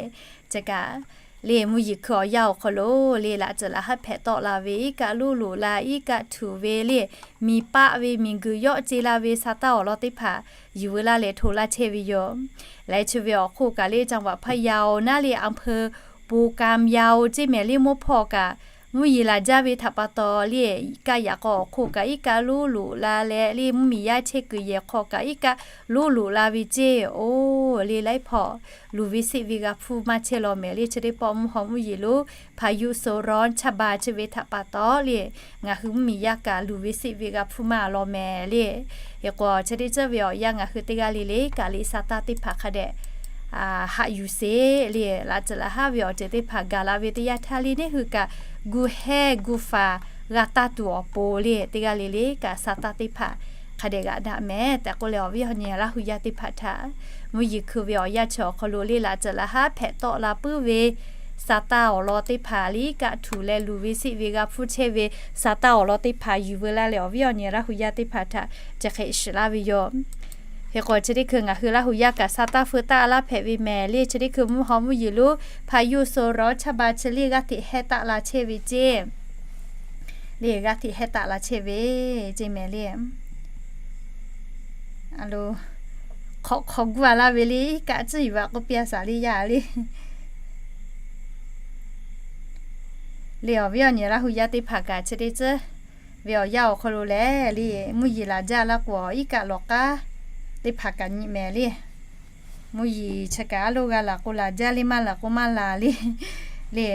Chi kaꞈ le mvuhˇ yeˬ hkui awˬ yanˇ awˬ hk'aw lo le laꞈ ceuˬ laꞈ haˉ hpehꞈ tawˆ la ve iˉ kaˆ luˉ loꞈ la iˉ kaˆ htuꞈ ve le, miˬ paˆ ve miˬ guiˬ yawˆ ce la ve sa taˇ awˬ lawn teˇ hpaˍ yuˬ veu laˇ leh hto laˇ chehˇ ve yoˬ. Laiˉ chi ve awˬ hk'oˆ kaꞈ le จังหวัดพะเยา naˉ le อำเภอปูกามยาว ceˇ mehˍ le, mawˇ hpawˇ kaꞈ mvuhˇ yeˬ laˬ jaˇ ve htaꞈ pa taw le, kaˇ yaꞈ k'aw awˬ hk'oˆ kaꞈ iˉ kaˆ luˉ loꞈ la leh le, mvuhˇmiˬ yaˇ chehˇ kuiˬ yehˬ hk'aw kaꞈ iˉ kaˆ luˉ loꞈ la ve ceˇ. Oˇ le laiˉ hpawˇ luˬ ve seˆ ve g'a hpfuhˇ maˇ chehˇ law mehˍ le. Chi teˇ pawˆ mvuhˇ haw mvuhˇ yeˬ lo พายุโซนร้อนชบา chi ve htaꞈ pa taw le, ngaˬ hui mvuhˇmiˬ yaˇ kaꞈ luˬ ve seˆ ve g'a hpfuhˇ maˇ law mehˍ le. Hk'e k'o chi teˇ ceuˬ ve awˬ yanˇ ngaˬ hui teˇ g'aˇ le le kaꞈ liꞈ sa taˇ teˇ hpaˍ hk'a dehꞈ haꞈ yuˬ sheˍ le. Laꞈ ceuˬ laꞈ haˉ ve awˬ ceuˬ teˇ hpaˍ gaˬ la ve teˇ yanˇ htaˇ le, neˇ hui kaꞈ gu hehˇ gu faˍ g'a taˇ tuˬ awˬ pon le, teˇ g'aˇ le le kaꞈ sa taˇ teˇ hpaˍ hk'a dehꞈ g'aꞈ daꞈ mehˍ tehꞈ k'oˆ leh, awˬ viˉ awˬ nyi Laˇ hu yaˇ teˇ hpaˍ htaꞈ mvuhˇ yeˬ hkui ve awˬ yanˇ chi awˬ hk'aw lo le laꞈ ceuˬ laꞈ haˉ hpehꞈ tawˆ la puiˉ ve sa taˇ awˬ lawn teˇ hpaˍ le, iˉ kaˆ htuꞈ leh luˬ ve seˆ ve g'a hpfuhˇ chehˇ ve sa taˇ awˬ lawn teˇ hpaˍ yuˬ veu laˇ leh, awˬ viˉ awˬ nyi Laˇ hu yaˇ teˇ hpaˍ htaꞈ chi hk'e shiˍ laˇ ve yoˬ. Hk'e k'o chi teˇ hkui ngaˬ hui Laˇ hu yaˇ kaꞈ sa taˇ feu taˆ laˇ hpehꞈ ve mehˍ le. Chi teˇ hkui mvuhˇ haw mvuhˇ yeˬ lo พายุโซนร้อนชบา chi le g'aˇ hteꞈ hehˇ taˆ la chehˇ ve ceˇ le, g'aˇ hteꞈ hehˇ taˆ la chehˇ ve ceˇ mehˍ le. A lo, hk'awꞈ hk'aw guˇ a laˇ ve le, iˉ kaˆ ciˇ yuˬ a k'oˆ piˇ a shaˍ le yaˇ le. Le awˬ viˉ awˬ nyi Laˇ hu yaˇ teˇ hpaˍ kaꞈ chi teˇ ceuˬ ve awˬ yanˇ awˬ hk'aw lo lehˬ le, mvuhˇ yeˬ laˬ jaˇ laˇ k'o, iˉ kaˆ lawˬ k'aˉ teˇ hpaˍ kaꞈ nyi mehˍ le. Mvuhˇ yeˬ chi kaꞈ a loˇ g'a laˬ k'o laˬ jaˇ le, maˇ laˬ k'o maˇ laˬ le. Le,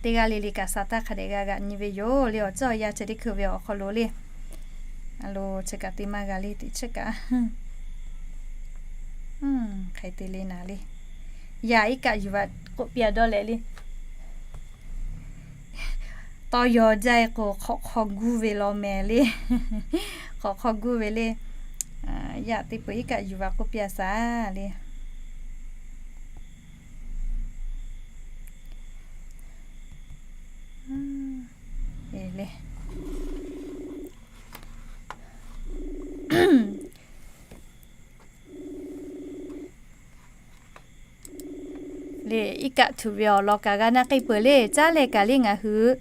teˇ g'aˇ le le kaꞈ sa taˇ hk'a dehꞈ g'a g'aꞈ nyi ve yoˬ le. Awˬ ceuˬ awˬ yanˇ chi teˇ hkui ve awˬ hk'aw lo le, a lo chi kaꞈ te maˇ g'a le, teˇ chi kaꞈ hk'e te le naˍ le. Yaˇ iˉ kaˆ yuˬ vaꞈ k'oˆ piˇ a dawˇ leh le. Tawˇ yaw jaˇ e k'o, hk'awꞈ hk'aw guˇ ve law mehˍ le. Hk'awꞈ hk'aw guˇ ve le. Yaˇ teˇ peuˬ iˉ kaˆ yuˬ vaꞈ k'oˆ piˇ a shaˍ le. Le, iˉ kaˆ htuꞈ ve awˬ lawn kaꞈ g'a na k'ai peuˬ le. Caˉ leh kaꞈ le ngaˬ hui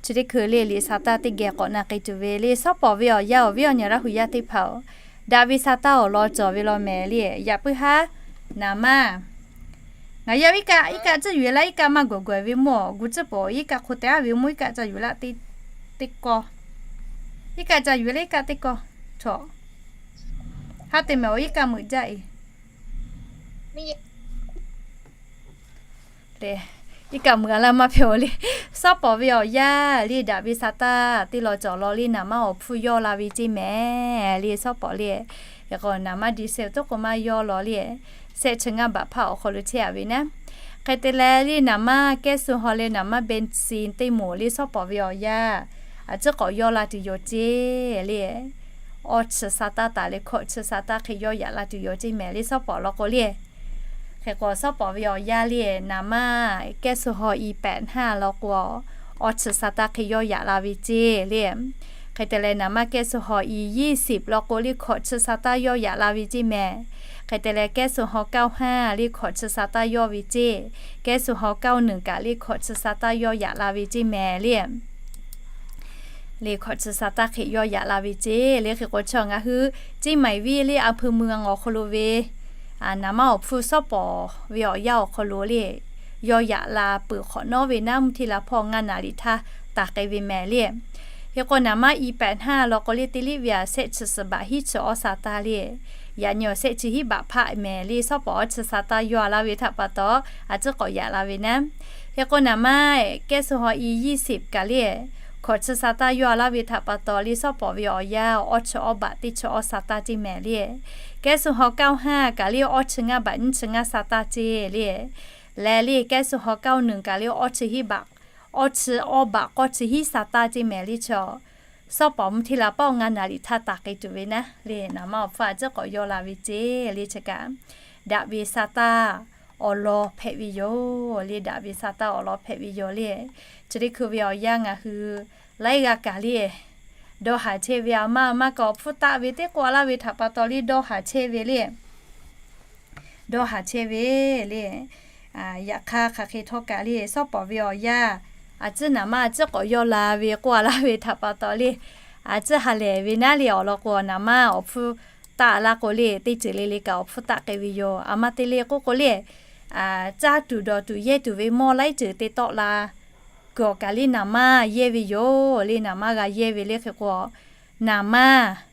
chi teˇ hkui le liꞈ sa taˇ teˇ geh k'awꞈ na k'ai tuˬ ve le. Shawˉ pawˍ ve awˬ yaˇ awˬ viˉ awˬ nyi Laˇ hu yaˇ teˇ hpaˍ oˬ, daꞈ ve sa taˇ awˬ lawn cawˬ ve law mehˍ le. Yaꞈ puiˉ haˉ naˍ maˇ ngaˬ yaˇ ve iˉ kaˆ, iˉ kaˆ tcuhˇ yuˬ e laˇ, iˉ kaˆ maˇ gawˬ gawˬ e ve mawˇ, gu tcuhˉ pawˍ iˉ kaˆ hk'o te aˉ ve mawˇ, iˉ kaˆ ca yuˬ laˇ teˇ kawˇ. Iˉ kaˆ ca yuˬ e laˇ, iˉ kaˆ teˇ kawˇ. Chaw haˉ te mehˍ awˬ iˉ kaˆ meuꞈ jaˇ e. Iˉ kaˆ meuꞈ a laˇ maˇ hpehꞈ oˬ le. Shawˉ pawˍ ve awˬ yaˇ le daꞈ ve sa taˇ teˇ law cawˬ law le, naˍ maˇ awˬ hpfuhˇ yawˇ la ve ceˇ mehˍ le. Shawˉ pawˍ le, e k'o naˍ maˇ diesel toˉ k'o maˇ yawˇ law le, shehˆ chi ngaˇ baꞈ hpaˇ awˬ hk'aw lo chehˇ a ve naˉ. Hk'e te leh le naˍ maˇ kehˉ suh haw leh naˍ maˇ bensin teˇ moˍ le shawˉ pawˍ ve awˬ yaˇ a ciˉ k'awꞈ yawˇ la tuˬ yoˬ ceˇ le. Awˇ chi sa taˇ taˍ leh hkawꞈ chi sa taˇ hk'e yawˇ yaꞈ la tuˬ yoˬ ceˇ mehˍ le shawˉ pawˍ law k'o le. Hk'e k'o shawˉ pawˍ ve awˬ yaˇ le, naˍ maˇ kehˉ suh haw i pehꞈ hnaˇ law k'o, awˇ chi sa taˇ hk'e yawˇ yaꞈ la ve ceˇ le. Hk'e te leh naˍ maˇ kehˉ suh haw i yiˇ siˍ law k'o le hkawꞈ chi sa taˇ yawˇ yaꞈ la ve ceˇ mehˍ. Hk'e te leh kehˉ suh haw kaˇ haˇ le hkawꞈ chi sa taˇ yawˇ ve ceˇ. Kehˉ suh haw kaˇ nuˬ kaꞈ le hkawꞈ chi sa taˇ yawˇ yaꞈ la ve ceˇ mehˍ le. Le hkawꞈ chi sa taˇ hk'e yawˇ yaꞈ la ve ceˇ le. Hk'e k'o chi ngaˬ hui ceˇ maiˍ viˇ le a hpui mui awˬ hk'aw lo ve naˍ maˇ awˬ hpfuhˇ shawˉ pawˍ ve awˬ yaˇ awˬ hk'aw lo le yawˇ yaꞈ la peuˬ hk'awꞈ nawˉ ve naˉ, mvuhˇ hteˇ la hpawˇ ngaˇ naˍ riˍ htaˇ taˍ k'ai ve mehˍ le. Hk'e k'o naˍ maˇ i pehꞈ hnaˇ law k'o le teˇ liˇ ve a shehˆ chi suhˍ baꞈ hiˉ chi awˇ sa taˇ le. Yaꞈ nyi awˬ shehˆ chi hiˉ baꞈ hpaˆ mehˍ le shawˉ pawˍ awˇ chi sa taˇ yawˇ a laˇ ve htaꞈ pa taw, a ciˉ k'awꞈ yaꞈ la ve naˉ. Hk'e k'o naˍ maˇ kehˉ suh haw i yiˇ siˍ kaꞈ le hkawꞈ chi sa taˇ yawˇ a laˇ ve htaꞈ pa taw le shawˉ pawˍ ve awˬ yaˇ awˇ chi awˇ baꞈ teˇ chi awˇ sa taˇ ceˇ mehˍ le. Kehˉ suh haw kaˇ haˇ kaꞈ le awˇ chi ngaˇ baꞈ nyiˇ chi ngaˇ sa taˇ ceˇ le. Leh le kehˉ suh haw kaˇ nuˬ kaꞈ le awˇ chi hiˉ baꞈ, awˇ chi awˇ baꞈ k'awˇ chi hiˉ sa taˇ ceˇ mehˍ le chi. Shawˉ pawˍ mvuhˇ hteˇ la pawˆ ngaˇ naˍ riˍ htaˇ taˍ k'ai tuˬ ve naˉ le, naˍ maˇ awˬ hpfuhˇ a ciˉ k'awꞈ yawˇ la ve ceˇ le chi kaꞈ, daꞈ ve sa taˇ awˬ lawn hpehꞈ ve yoˬ le. Daꞈ ve sa taˇ awˬ lawn hpehꞈ ve yoˬ le. Chi teˇ hkui ve awˬ yaˇ ngaˬ hui laiˉ g'aˇ kaꞈ le dawˇ haˍ chehˇ ve, a maˇ a maˇ kaꞈ awˬ hpfuhˇ taˆ ve teˇ k'oˆ a laˇ ve htaꞈ pa taw le dawˇ haˍ chehˇ ve le. Dawˇ haˍ chehˇ ve le. Yaꞈ hk'aˇ hk'aˬ hk'e htawˇ kaꞈ le shawˉ pawˍ ve awˬ yaˇ a ciˉ naˍ maˇ a ciˉ k'awꞈ yawˇ la ve k'oˆ a laˇ ve htaꞈ pa taw le, a ciˉ ha lehˬ ve naˉ le awˬ lawn k'o naˍ maˇ awˬ hpfuhˇ taˆ a laˇ k'o le teˇ ceuˬ le le kaꞈ awˬ hpfuhˇ taˆ k'ai ve yoˬ. A maˇ te le k'oˆ k'o le, caˇ tuˬ dawˬ tuˬ yehˇ tuˬ ve mawˇ laiˉ ceuˬ te tawˆ la kuiˬ awˬ kaꞈ le naˍ maˇ yehˇ ve yoˬ le. Naˍ maˇ g'a yehˇ ve le hk'e k'o, naˍ maˇ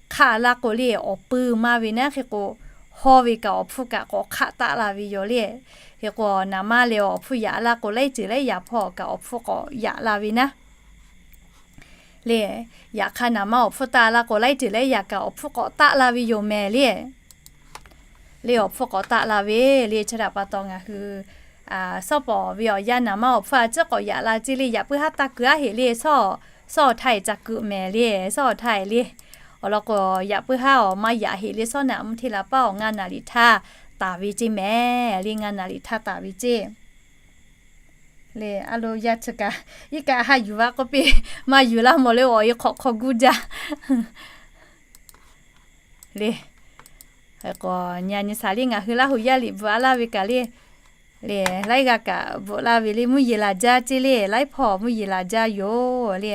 hk'aˆ laˇ k'o le awˬ pui maˇ ve naˉ hk'e k'o, hawˇ ve kaꞈ awˬ hpfuhˇ kaꞈ k'awꞈ hk'aˆ taˆ la ve yoˬ le. Hk'e k'o naˍ maˇ leh awˬ hpfuhˇ yaꞈ laˇ k'o laiˉ ceuˬ laiˉ yaꞈ hpawˇ kaꞈ awˬ hpfuhˇ k'awꞈ yaꞈ la ve naˉ le. Yaꞈ hk'aˇ naˍ maˇ awˬ hpfuhˇ taˆ laˇ k'o laiˉ ceuˬ laiˉ yaꞈ kaꞈ awˬ hpfuhˇ k'awꞈ taˆ la ve yoˬ mehˍ le. Le awˬ hpfuhˇ k'awꞈ taˆ la ve le chi htaꞈ pa taw ngaˬ hui shawˉ pawˍ ve awˬ yaˇ naˍ maˇ awˬ hpfuhˇ a ciˉ k'awꞈ yaꞈ la ceˇ le. Yaꞈ puiˉ haˉ taˇ kuiˬ aˉ heꞈ le, shawˉ awˬ htaˇ e ca kuiˬ mehˍ le, shawˉ awˬ htaˇ e le. Awˬ lawn k'o yaꞈ puiˉ haˉ awˬ maˇ yaꞈ heꞈ le shawˉ naꞈ mvuhˇ hteˇ la paˉ awˬ ngaˇ naˍ riˍ htaˇ taˍ ve ceˇ mehˍ le. Ngaˇ naˍ riˍ htaˇ taˍ ve ceˇ le. A lo yaˇ chi kaꞈ iˉ kaˆ haˆ yuˬ vaꞈ k'oˆ piˇ, maˇ yuˬ laˇ mawˬ le awˬ e hk'awꞈ hk'aw guˇ jaˇ le. Hk'e k'o nyi a nyi shaˍ le ngaˬ hui Laˇ hu yaˇ liꞈ bvuhꞈ a laˇ ve kaꞈ le, le laiˉ g'aˇ kaꞈ bvuhꞈ laˇ ve le mvuhˇ yeˬ laˬ jaˇ ceˇ le. Laiˉ hpawˇ mvuhˇ yeˬ laˬ jaˇ yoˬ le.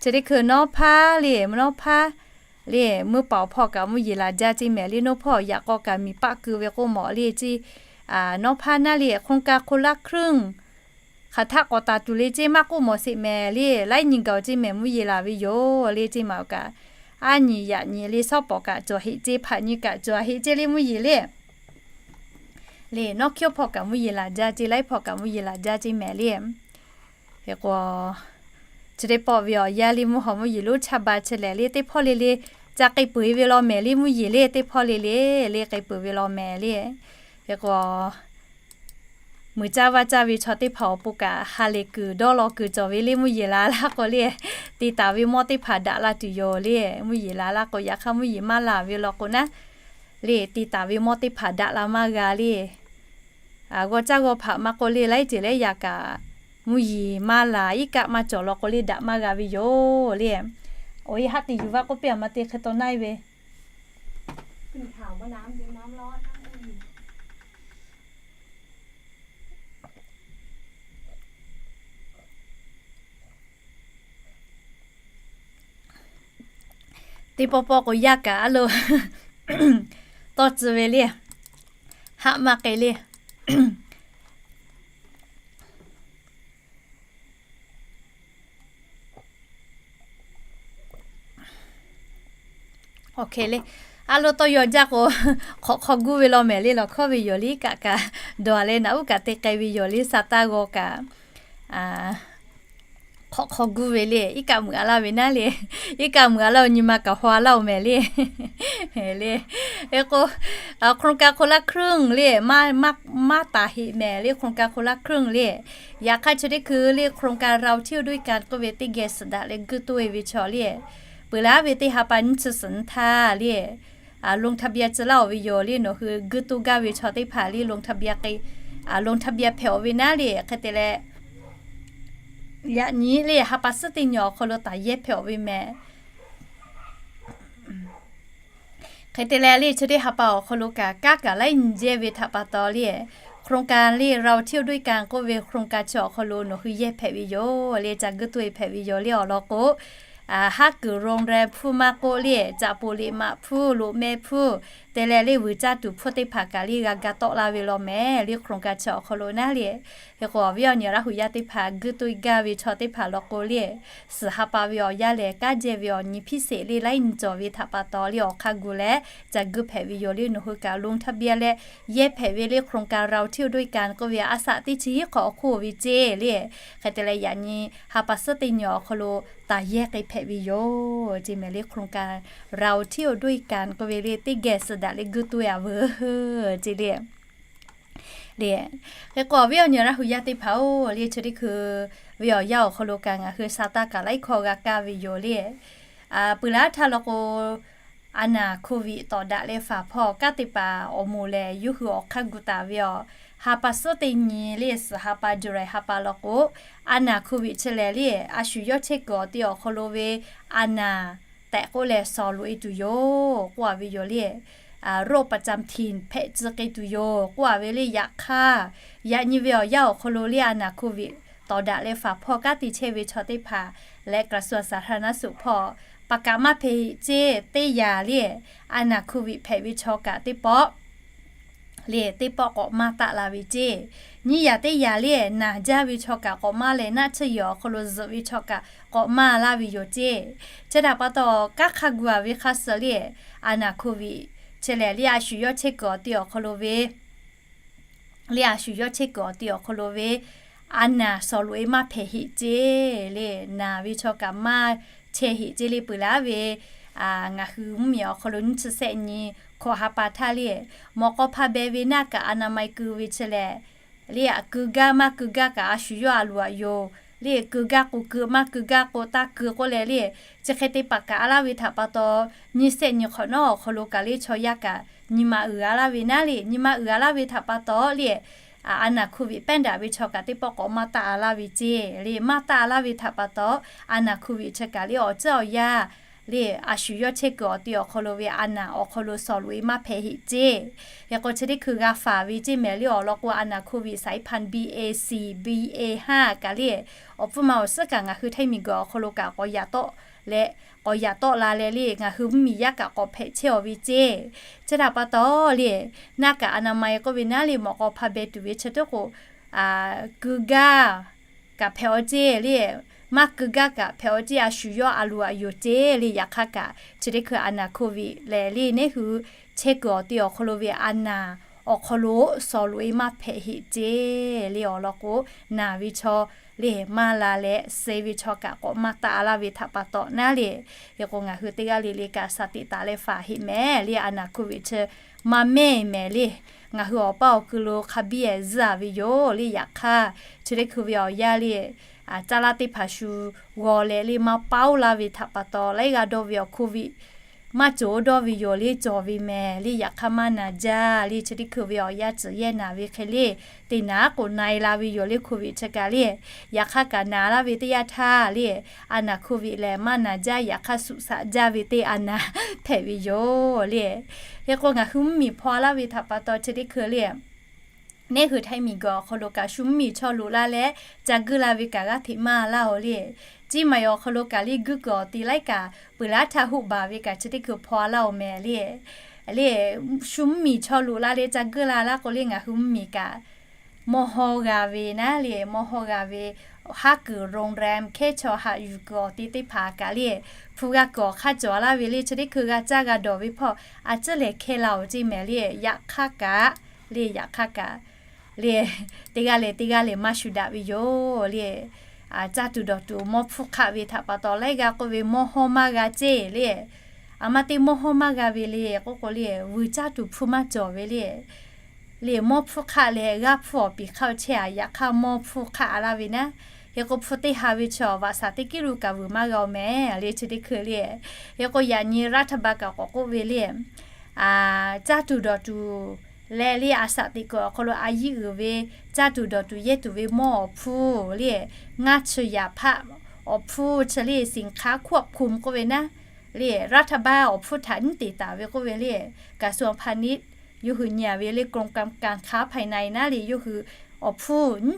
Chi teˇ hkui nawˉ hpaˇ le, nawˉ hpaˇ le mvuhˇ paoˍ hpawˇ kaꞈ mvuhˇ yeˬ laˬ jaˇ ceˇ mehˍ le. Nawˉ hpawˇ yaꞈ k'aw kaꞈ miˬ paˆ keu ve k'oˆ mawˬ le ceˇ. Nawˉ hpaˇ naˉ le โครงการคนละครึ่ง hk'aˬ htaˆ k'awꞈ taˍ tuˬ le ceˇ maˇ k'oˆ mawˬ sheˍ mehˍ le. Laiˉ nyi gaˬ ceˇ mehˍ mvuhˇ yeˬ laˬ ve yoˬ le ceˇ maˍ kaꞈ, aˉ nyi yaꞈ nyi le shawˉ pawˍ kaꞈ cawˬ heꞈ ceˇ, hpaꞈ nyi kaꞈ cawˬ heꞈ ceˇ le mvuhˇ yeˬ le. Le nawˉ hkiˇ hpawˇ kaꞈ mvuhˇ yeˬ laˬ jaˇ ceˇ, laiˉ hpawˇ kaꞈ mvuhˇ yeˬ laˬ jaˇ ceˇ mehˍ le. Hk'e k'o chi teˇ pawˆ ve awˬ yaˇ le mvuhˇ haw mvuhˇ yeˬ lonˉ chaˇ ba chi lehˬ le teˇ hpawˇ le le ca k'ai peuˬ e ve law mehˍ le mvuhˇ yeˬ le. Teˇ hpawˇ le le le k'ai peuˬ ve law mehˍ le. Hk'e k'o muiˬ caˇ vaˇ caˇ ve chaw teˇ hpaˍ awˬ pon kaꞈ ha lehˬ kuiˬ dawˇ law kuiˬ cawˬ ve le. Mvuhˇ yeˬ la laˇ k'o le, te taˍ ve mawˇ teˇ hpaˍ daꞈ la tuˬ yoˬ le. Mvuhˇ yeˬ la laˇ k'o, yaꞈ hk'aˇ mvuhˇ yeˬ maˇ laˬ ve law k'o naˉ, le te taˍ ve mawˇ teˇ hpaˍ daꞈ la maˇ g'a le. G'aw caˇ g'aw hpaꞈ maˇ k'oˆ le, laiˉ ceuˬ laiˉ yaꞈ kaꞈ mvuhˇ yeˬ maˇ laˬ, iˉ kaˆ maˇ cawˬ law k'o le, daꞈ maˇ g'a ve yoˬ le. Awˬ e haˆ te yuˬ vaˇ k'oˆ piˇ a ma te hk'e taw naˆ e ve teˇ pawˆ pawˆ k'o yaˇ kaꞈ a lo tawˇ tcuh ve le, haˆ maˇ k'ai le. Awˬ hk'e le, a lo tawˇ yaw jaˇ k'o, hk'awꞈ hk'aw guˇ ve law mehˍ le, lawˬ hkawˇ ve yoˬ le, kaꞈ kaꞈ dawˬ leh naꞈ uˉ kaꞈ te k'ai ve yoˬ le, sa taˇ g'aw kaꞈ hk'awꞈ hk'aw guˇ ve le, iˉ kaˆ muiˬ a laˇ ve naˉ le, iˉ kaˆ muiˬ a laˇ-oˬ, nyi ma kaꞈ haw a laˇ-oˬ mehˍ le. Le, hk'e k'o, โครงการคนละครึ่ง le, maˇ taˍ heꞈ mehˍ le, โครงการคนละครึ่ง le. Yaꞈ hk'aˇ chi teˇ hkui le โครงการเราเที่ยวด้วยกัน k'oˆ ve teˇ geh suhˍ daꞈ leh guˇ toˇ e ve chaw le, peuˬ laˇ ve teˇ ha pa nyiˇ chi suhˍ nyi htaˇ le, ลงทะเบียน tcuh laˇ-oˬ ve yoˬ le. Nawˬ hui guˇ toˇ gaˇ ve chaw teˇ hpaˍ le ลงทะเบียน k'ai, ลงทะเบียน hpehꞈ-oˬ ve naˉ le. Hk'e te leh, yaꞈ nyi le ha pa suhˉ teˇ nyi awˬ hk'aw lo taˍ yehˇ hpehꞈ-oˬ ve mehˍ. Hk'e te leh le chi teˇ ha pa awˬ hk'aw lo kaꞈ kanˉ kaꞈ laiˉ nyi jehˇ ve htaꞈ pa taw le, โครงการ le เราเที่ยวด้วยกัน k'oˆ ve โครงการ chi awˬ hk'aw lo nawˬ hui yehˇ hpehꞈ ve yoˬ le, ca guˇ toˇ e hpehꞈ ve yoˬ le. Awˬ lawn k'o, haˉ kuiˬ โรงแรม hpuˇ maˇ k'oˆ le, caꞈ poˍ liꞈ maꞈ hpuˇ, loꞈ meh hpuˇ, te leh le vuiˬ caˇ tuˬ hpfuhˇ teˇ hpaˍ kaꞈ le g'a ga tawˆ laˇ ve law mehˍ le โครงการ chi awˬ hk'aw lo naˉ le. Hk'e k'o, awˬ viˉ awˬ nyi Laˇ huˍ yaˇ teˇ hpaˍ guˇ toˇ gaˇ ve chaw teˇ hpaˍ law k'o le, suhˍ ha pa ve awˬ yanˇ lehˬ kanˉ jehˇ ve awˬ nyi พิเศษ le laiˉ nyi cawˬ ve htaꞈ pa taw le awˬ hk'aˇ gu leh ca guˇ hpehꞈ ve yoˬ le. Nawˬ hui kaꞈ ลงทะเบียน leh yehˇ hpehꞈ ve le โครงการ เราเที่ยวด้วยกัน k'oˆ ve a shaꞈ teˇ chi hiˉ hk'awꞈ awˬ hk'oˆ ve ceˇ le. Hk'e te leh yaꞈ nyi ha pa suhˉ teˇ nyi awˬ hk'aw lo taˍ yehˇ k'ai hpehꞈ ve yoˬ ceˇ mehˍ le โครงการ เราเที่ยวด้วยกัน k'oˆ ve le teˇ geh suhˍ daꞈ leh guˇ toˇ e a veuˬ ceˇ le. Le, hk'e k'o awˬ viˉ awˬ nyi Laˇ huˍ yaˇ teˇ hpaˍ-oˬ le, chi teˇ hkui ve awˬ yanˇ awˬ hk'aw lo kaꞈ ngaˬ hui sa taˇ kaꞈ laiˉ hkawˇ g'a kaˇ ve yoˬ le. Peuˬ laˇ htaˇ law k'o, a naˍ โควิด tawˍ daꞈ leh faˍ hpawˇ kanˉ te paˍ awˬ moˍ lehˬ yawˇ hui awˬ hk'aˇ gu taˍ ve yoˬ. Ha pa suhˉ teˇ nyi le suhˍ ha pa July ha pa law k'o, a naˍ โควิด chi lehˬ le a shu yawˇ chehˇ kuiˬ awˬ te awˬ hk'aw lo ve a naˍ tehꞈ k'oˆ leh sawˍ loꞈ e tuˬ yoˬ k'oˆ a ve yoˬ le. โรคประจำถิ่น hpehꞈ tcuh k'ai tuˬ yoˬ k'oˆ a ve le. Yaꞈ hk'aˇ, yaꞈ nyi ve awˬ yanˇ awˬ hk'aw lo le a naˍ โควิด tawˍ daꞈ leh faˍ hpawˇ kanˉ te chehˇ ve chaw teˇ hpaˍ leh กระทรวงสาธารณสุข hpawˇ paˍ kaꞈ maˇ hpehꞈ heꞈ ceˇ teˇ yanˇ le a naˍ โควิด hpehꞈ ve chaw kaꞈ teˇ pawˆ le teˇ pawˆ k'awꞈ maˇ taˆ la ve ceˇ. Nyiˇ yanˇ teˇ yanˇ le naˍ jaˇ ve chaw kaꞈ k'awꞈ maˇ leh naˆ tsuhˇ yehˬ awˬ hk'aw lo zuhꞈ ve chaw kaꞈ k'awꞈ maˇ laˇ ve yoˬ ceˇ. Chi htaꞈ pa taw, kanˉ hk'a gu a ve hk'a suh le a naˍ โควิด chi lehˬ le a shu yawˇ chehˇ kuiˬ awˬ te awˬ hk'aw lo ve le a shu yawˇ chehˇ kuiˬ awˬ te awˬ hk'aw lo ve a naˍ sawˍ loꞈ e maˇ hpehꞈ heꞈ ceˇ le. Naˍ ve chaw kaꞈ maˇ chehˇ heꞈ ceˇ le. Peuˬ laˇ ve ngaˬ hui mvuhˇmiˬ awˬ hk'aw lo nyiˇ chi sehˆ nyi hkawꞈ ha pa htaˇ le, mawꞈ k'aw hpa beh ve naˆ kaꞈ อนามัย keu ve chi lehˬ le, a keu gaˇ maˇ keu gaˇ kaꞈ a shu yawˇ a loˍ a yoˬ le. Keu gaˇ k'o keu, maˇ keu gaˇ k'o taˇ keu k'oˆ leh le, chi hk'e te paˍ kaꞈ a laˇ ve htaꞈ pa taw, nyiˇ sehˆ nyi hk'awꞈ nawˉ awˬ hk'aw lo kaꞈ le chaw yaˇ kaꞈ nyi ma uiˍ a laˇ ve naˉ le. Nyi ma uiˍ a laˇ ve htaꞈ pa taw le, a naˍ โควิด pehˉ daꞈ ve chaw kaꞈ teˇ pawˆ k'awꞈ maˇ taˆ a laˇ ve ceˇ le. Maˇ taˆ a laˇ ve htaꞈ pa taw, a naˍ โควิด chi kaꞈ le awˬ ceuˬ awˬ yanˇ le a shu yawˇ chehˇ kuiˬ awˬ te awˬ hk'aw lo ve a naˍ awˬ hk'aw lo sawˍ loꞈ e maˇ hpehꞈ heꞈ ceˇ. Hk'e k'o chi teˇ hkui g'a faˍ ve ceˇ mehˍ le. Awˬ lawn k'o a naˍ โควิด สายพันธุ์ B Aสี่ B A ห้า kaꞈ le, awˬ pfuhˇ ma awˬ suhˉ kaꞈ ngaˬ hui Htaiˇ miˬguiˬ awˬ hk'aw lo kaꞈ k'awꞈ yaꞈ tawˆ leh, k'awꞈ yaꞈ tawˆ la leh le ngaˬ hui mvuhˇmiˬ yaˇ kaꞈ k'awꞈ hpehꞈ chehˇ aw ve ceˇ. Chi htaꞈ pa taw le, naˆ kaꞈ อนามัย k'oˆ ve naˉ le mawꞈ k'aw hpa beh tuˬ ve chi teˇ k'o, keu gaˇ kaꞈ hpehꞈ aw ceˇ le, maˇ keu gaˇ kaꞈ hpehꞈ aw ceˇ, a shu yawˇ a loˍ a yoˬ ceˇ le. Yaꞈ hk'aˇ kaꞈ chi teˇ hkui a naˍ โควิด lehˬ le neˉ hui chehˇ kuiˬ awˬ te awˬ hk'aw lo ve a naˍ awˬ hk'aw lo sawˍ loꞈ e maˇ hpehꞈ heꞈ ceˇ le. Awˬ lawn k'o, naˍ ve chaw le maˇ la leh suh ve chaw kaꞈ k'awꞈ maˇ taˆ laˇ ve htaꞈ pa taw naˉ le. Hk'e k'o ngaˬ hui teˇ g'aˇ le le kaꞈ shaˍ teꞈ taˍ leh faˍ heˆ mehˍ le. A naˬ hk'oˆ ve chi maˇ mehˇ mehˍ le. Ngaˬ hui awˬ paˇ awˬ kui lo hk'a biˇ zuhˇ ve yoˬ le. Yaꞈ hk'aˇ chi teˇ hkui ve awˬ yanˇ le, caˇ laˇ teˇ hpaˍ shu g'aw leh le maˇ paoˇ laˇ ve htaꞈ pa taw laiˉ g'aˇ dawˇ ve awˬ hk'oˆ ve maˇ cawˬ dawˇ ve yoˬ le. Cawˬ ve mehˍ le. Yaꞈ hk'aˇ maˇ naˬ jaˇ le. Chi teˇ hkui ve awˬ yanˇ tcuhˍ yehˇ naˍ ve hk'e le, teˇ naˍ k'o na e la ve yoˬ le. Hk'oˆ ve chi kaꞈ le, yaꞈ hk'aˇ kaꞈ naˍ laˇ ve teˇ yanˇ htaˇ le, a naˬ hk'oˆ ve lehˬ maˇ naˬ jaˇ. Yaꞈ hk'aˇ suꞈ shaꞈ jaˇ ve teˇ a naˬ hpehꞈ ve yoˬ le. Hk'e k'o ngaˬ hui mvuhˇmiˬ hpaw laˇ ve htaꞈ pa taw chi teˇ hkui le, neˇ hui Htaiˇ miˬguiˬ awˬ hk'aw lo kaꞈ shu mvuhˇmiˬ chaw loꞈ la leh ca guiˇ la ve kaꞈ g'aˇ hteꞈ maˇ laˇ oˬ le. Ciˇ maˬ awˬ hk'aw lo kaꞈ le guiˇ kuiˬ awˬ ti laiˉ kaꞈ peuˬ laˉ htaˇ hoˆ baˬ ve kaꞈ chi teˇ hkui hpaw laˇ oˬ mehˍ le. Le shu mvuhˇmiˬ chaw loꞈ la leh ca guiˇ la laˇ k'o le ngaˬ hui mvuhˇmiˬ kaꞈ mawˇ hawˇ g'a ve naˉ le, mawˇ hawˇ g'a ve, haˉ kuiˬ โรงแรม hkehˉ chaw haꞈ yuˬ kuiˬ awˬ ti teˇ hpaˍ kaꞈ le, hpu g'a kuiˬ awˬ hk'aˇ cawˬ laˇ ve le. Chi teˇ hkui g'a caˇ g'a dawˬ ve hpawˇ a ciˉ lehˬ hkehˇ la oˬ ceˇ mehˍ le. Yaꞈ hk'aˇ kaꞈ le, yaꞈ hk'aˇ kaꞈ le, teˇ g'aˇ leh teˇ g'aˇ lehˬ maˇ shu daꞈ ve yoˬ le. Caˇ tuˬ dawˬ tuˬ mawˇ hpfuhˇ hk'aˆ ve htaꞈ pa taw laiˉ g'aˇ k'oˆ ve mawˇ hawˇ maˇ g'a ceˇ le. A ma te mawˇ hawˇ maˇ g'a ve le k'oˆ k'o le, vuiˬ caˇ tuˬ hpfuhˇ maˇ cawˬ ve le. Le mawˇ hpfuhˇ hk'aˆ leh g'aˇ hpfuhˇ awˬ piˍ hk'aˇ chehˇ a, yaꞈ hk'aˇ mawˇ hpfuhˇ hk'aˆ a laˇ ve naˉ. Hk'e k'o hpu teˇ ha ve chaw vaꞈ shaˍ teˇ kiˉ lo kaꞈ vuiˬ maˇ g'a oˬ mehˍ le chi teˇ hkui le. Hk'e k'o yaꞈ nyi รัฐบาล kaꞈ k'awꞈ k'oˆ ve le, caˇ tuˬ dawˬ tuˬ leh le a shaꞈ teꞈ kuiˬ awˬ hk'aw lo a yiˇ uiˍ ve caˇ tuˬ dawˬ tuˬ yehˇ tuˬ ve mawˇ awˬ hpfuhˇ le, ngaˇ chi yaꞈ hpaˆ awˬ hpfuhˇ chi le สินค้าควบคุม k'oˆ ve naˉ. Le รัฐบาล awˬ hpfuhˇ htaꞈ nyiˉ teˍ taˍ ve k'oˆ ve le, กระทรวงพาณิชย์ yawˇ hui nyi a ve le กรมการค้าภายใน naˉ le yawˇ hui awˬ hpfuhˇ nyiˉ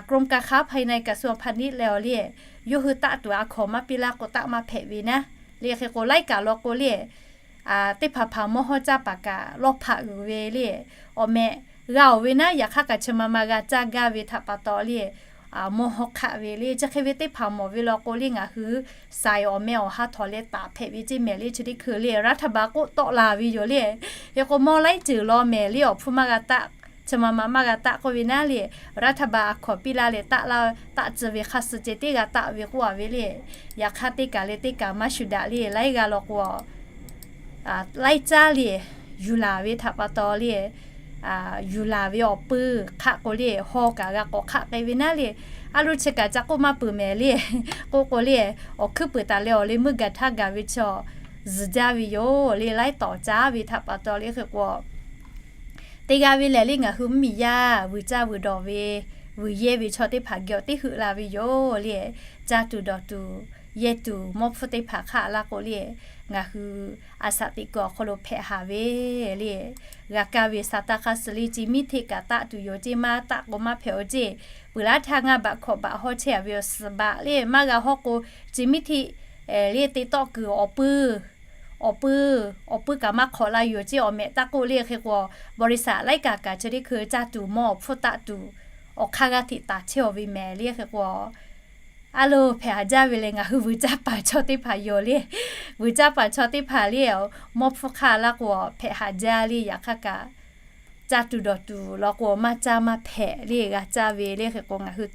กรมการค้าภายใน กระทรวงพาณิชย์ leh awˬ le, yawˇ hui taˆ tuˬ a hkawnˍ maˇ piˇ laˇ k'o taˆ maˇ hpehꞈ ve naˉ. Le hk'e k'o laiˉ kaꞈ law k'o le, teˇ hpaˍ hpaˍ mawˇ hawˇ caˇ paˍ kaꞈ lawˇ hpaꞈ uiˍ ve le, awˬ meh g'a oˬ ve naˉ. Yaꞈ hk'aˇ kaꞈ chi ma ma g'a caˇ gaˇ ve htaꞈ pa taw le, mawˇ hawˇ hk'aˆ ve le. Chi hk'e ve teˇ hpaˍ mawˬ ve law k'o le ngaˬ hui saiˍ awˬ meh awˬ ha htawnˍ leh taˍ hpehꞈ ve ceˇ mehˍ le. Chi teˇ hkui le รัฐบาล k'oˆ tawˆ la ve yoˬ le. Hk'e k'o mawˇ laiˉ ceuˬ law mehˍ le awˬ hpfuhˇ maˇ g'a taˆ, chi ma ma maˇ g'a taˆ k'oˆ ve naˉ le, รัฐบาล a hkawnˍ piˇ laˇ leh taˆ laˇ taˆ tcuh ve hk'a suh ceh teˇ g'a taˆ ve k'oˆ a ve le. Yaꞈ hk'aˇ teˇ kaˬ leh teˇ kaˬ maˇ shu daꞈ le. Laiˉ g'aˇ law k'o laiˉ caˉ le yuˬ laˬ ve htaꞈ pa taw le, yuˬ laˬ ve awˬ pui hk'aˆ k'o le haw kaꞈ g'a k'awꞈ hk'aˆ k'ai ve naˉ le. A lo chi kaꞈ ca k'oˆ maˇ peuˬ mehˍ le. K'oˆ k'o le, awˬ hkuiˉ puiˍ taˍ leh awˬ le meuˇ gaˬ htaˇ gaˬ ve chaw zuhˬ jaˇ ve yoˬ le. Laiˉ tawˍ caˉ ve htaꞈ pa taw le hk'e k'o teˇ g'aˇ ve lehˬ le ngaˬ hui mvuhˇmiˬ yaˇ vuiˬ caˇ vuiˬ dawˬ ve, vuiˬ yehˇ ve chaw teˇ hpaˍ geh awˬ teˇ heuˆ la ve yoˬ le. Caˇ tuˬ dawˬ tuˬ yehˇ tuˬ mawˇ hpfuhˇ teˇ hpaˍ hk'aˆ laˇ k'o le, ngaˬ hui a shaꞈ teꞈ kuiˬ awˬ hk'aw lo hpehꞈ haˍ ve le. G'a kaˇ ve sa taˇ hk'aˇ suh le, ci miˉ hteˆ kaꞈ taˆ tuˬ yoˬ ceˇ, maˇ taˆ k'o maˇ hpehꞈ oˬ ceˇ. Peuˬ laˇ htaˇ ngaˇ baꞈ hkawꞈ baꞈ hawˇ chehˇ a ve awˬ suhˍ baꞈ le maˇ g'a hawˇ k'o, ci miˉ hteˆ le te tawˆ kuiˬ awˬ pui awˬ pui, awˬ pui kaꞈ maˇ hk'awꞈ la yoˬ ceˇ. Awˬ mehꞈ taˇ k'oˆ le hk'e k'o, บริษัท laiˉ kaꞈ kaꞈ chi teˇ hkui caˇ tuˬ mawˇ awˬ hpfuhˇ taˆ tuˬ awˬ hk'aˇ g'aˇ hteꞈ taˍ chehˇ a ve mehˍ le hk'e k'o, a lo hpehꞈ haˍ jaˇ ve leh ngaˬ hui vuiˬ caˇ paˍ chaw teˇ hpaˍ yoˬ le. Vuiˬ caˇ paˍ chaw teˇ hpaˍ le, mawˇ hpfuhˇ hk'aˆ laˇ k'o hpehꞈ haˍ jaˇ le. Yaꞈ hk'aˇ kaꞈ caˇ tuˬ dawˬ tuˬ law k'o maˇ caˇ maˇ hpehꞈ le, g'a caˇ ve le hk'e k'o ngaˬ hui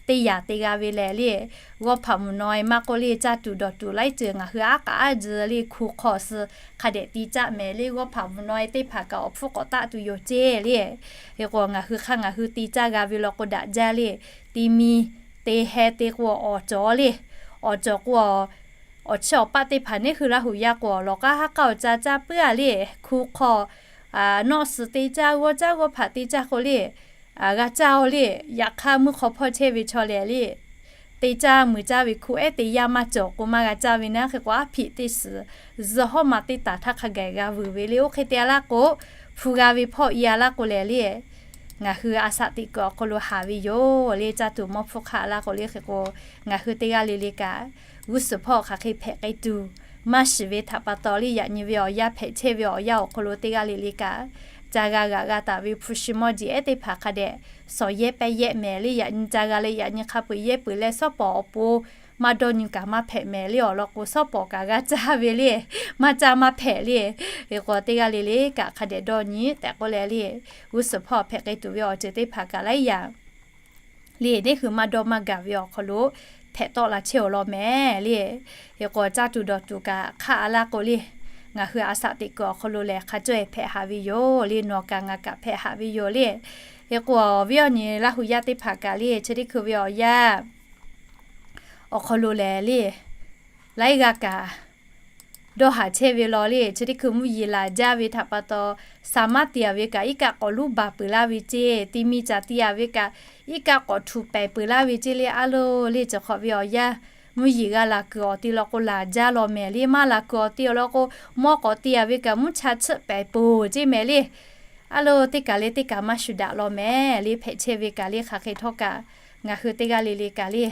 teˇ yanˇ te g'a ve leh le, g'awˇ hpaꞈ mvuhˬ naw e maˇ k'oˆ le caˇ tuˬ dawˬ tuˬ laiˉ ceuˬ ngaˬ hui aˉ k'aꞈ aˉ tzuh le hku hk'aw suh hk'a dehꞈ te caˆ mehˍ le. G'awˇ hpaꞈ mvuhˬ naw e teˇ hpaˍ kaꞈ awˬ hpfuhˇ k'awꞈ taˆ tuˬ yoˬ ceˇ le. Hk'e k'o ngaˬ hui hk'aˇ ngaˬ hui te caˇ g'a ve law k'o daꞈ jaˇ le. Te mi te heh te k'o awˬ cawˬ le, awˬ cawˬ k'o awˬ chi awˬ paˆ teˇ hpaˍ neˇ hui Laˇ huˍ yaˇ k'o lawˬ k'aˉ haˉ k'aˉ awˬ ca caˇ puiˉ a le. Hku hk'aw nawˆ suhˍ te caˇ g'awˇ caˇ g'awˇ hpaꞈ te caˇ k'o le, g'a caˇ a le. Yaꞈ hk'aˇ mvuhˇ hk'aw hpawˇ chehˇ ve chaw lehˬ le, te caˇ muiˬ caˇ ve hku ehˉ te yaˇ maˇ cawˬ k'o maˇ g'a caˇ ve naˉ. Hk'e k'o aˉ hpiꞈ teˇ suhˍ zuhꞈ hawˉ ma teˇ taˍ htaˇ hk'a gaˬ g'a vuiˬ ve le. Oˇ hk'e te a laˇ k'o, hpu g'a ve hpawˇ i a laˇ k'o lehˬ le, ngaˬ hui a shaꞈ teꞈ kuiˬ awˬ hk'aw lo haˍ ve yoˬ le. Caˇ tuˬ mawˇ hpfuhˇ hk'aˆ laˇ k'o le hk'e k'o, ngaˬ hui teˇ g'aˇ le le kaꞈ g'uˇ suhˍ hpawˇ hk'aˬ hk'e hpehꞈ k'ai tuˬ maˇ shiˍ ve htaꞈ pa taw le, yaꞈ nyi ve awˬ yanˇ hpehꞈ chehˇ ve awˬ yanˇ awˬ hk'aw lo teˇ g'aˇ le le kaꞈ ca g'a g'aꞈ g'a taˍ ve hpu shi mawˇ jeˬ ehˉ teˇ hpaˍ hk'a dehꞈ shawˍ yehˇ pehˇ yehˇ mehˍ le. Yaꞈ nyi ca g'a leh yaꞈ nyi hk'a peu-eˬ yehˇ peuˬ leh shawˉ pawˍ awˬ pon maˇ dawˇ nyi kaꞈ maˇ hpehꞈ mehˍ le awˬ lawn k'o, shawˉ pawˍ kaꞈ g'a caˇ ve le, maˇ caˇ maˇ hpehꞈ le. Hk'e k'o teˇ g'aˇ le le kaꞈ hk'a dehꞈ dawˇ nyi tehꞈ k'oˆ leh le, g'uˇ suhˍ hpawˇ hpehꞈ k'ai tuˬ ve awˬ ceuˬ teˇ hpaˍ kaꞈ laiˉ yaꞈ le, neˇ hui maˇ dawˇ maˇ gaˬ ve awˬ hk'aw lo hpehꞈ tawˆ la chehˇ awˬ lawn mehˍ le. Hk'e k'o caˇ tuˬ dawˬ tuˬ kaꞈ hk'aˆ a laˇ k'o le, ngaˬ hui a shaꞈ teꞈ kuiˬ awˬ hk'aw lo lehˬ hk'a cawˇ e hpehꞈ haꞈ ve yoˬ le, nawˬ kaꞈ ngaˬ kaꞈ hpehꞈ haꞈ ve yoˬ le. Hk'e k'o awˬ viˉ awˬ nyi Laˇ hu yaˇ teˇ hpaˍ kaꞈ le chi teˇ hkui ve awˬ yanˇ awˬ hk'aw lo lehˬ le, laiˉ g'aˇ kaꞈ dawˇ haˍ chehˇ ve law le, chi teˇ hkui mvuhˇ yeˬ laˬ jaˇ ve htaꞈ pa taw, saˍ maˇ te a ve kaꞈ iˉ kaˆ k'awꞈ luˉ baˬ peuˬ laˇ ve ceˇ, ti mi caˬ te a ve kaꞈ iˉ kaˆ k'awꞈ htuꞈ pehˍ peuˬ laˇ ve ceˇ le. A loˬ le, chi hk'awꞈ ve awˬ yanˇ mvuhˇ yeˬ g'a laˬ kuiˬ awˬ te law k'o laˬ jaˇ law mehˍ le, maˇ laˬ kuiˬ awˬ te awˬ lawn k'o, mawˇ k'awꞈ te a ve kaꞈ mvuhˇ cha tsuhˆ pehˍ peuˬ ceˇ mehˍ le. A loˬ, teˇ kaˬ le teˇ kaˬ maˇ shuˍ daꞈ law mehˍ le, hpehꞈ chehˇ ve kaꞈ le hk'aˬ hk'e htawˇ kaꞈ, ngaˬ hui teˇ g'aˇ le le kaꞈ le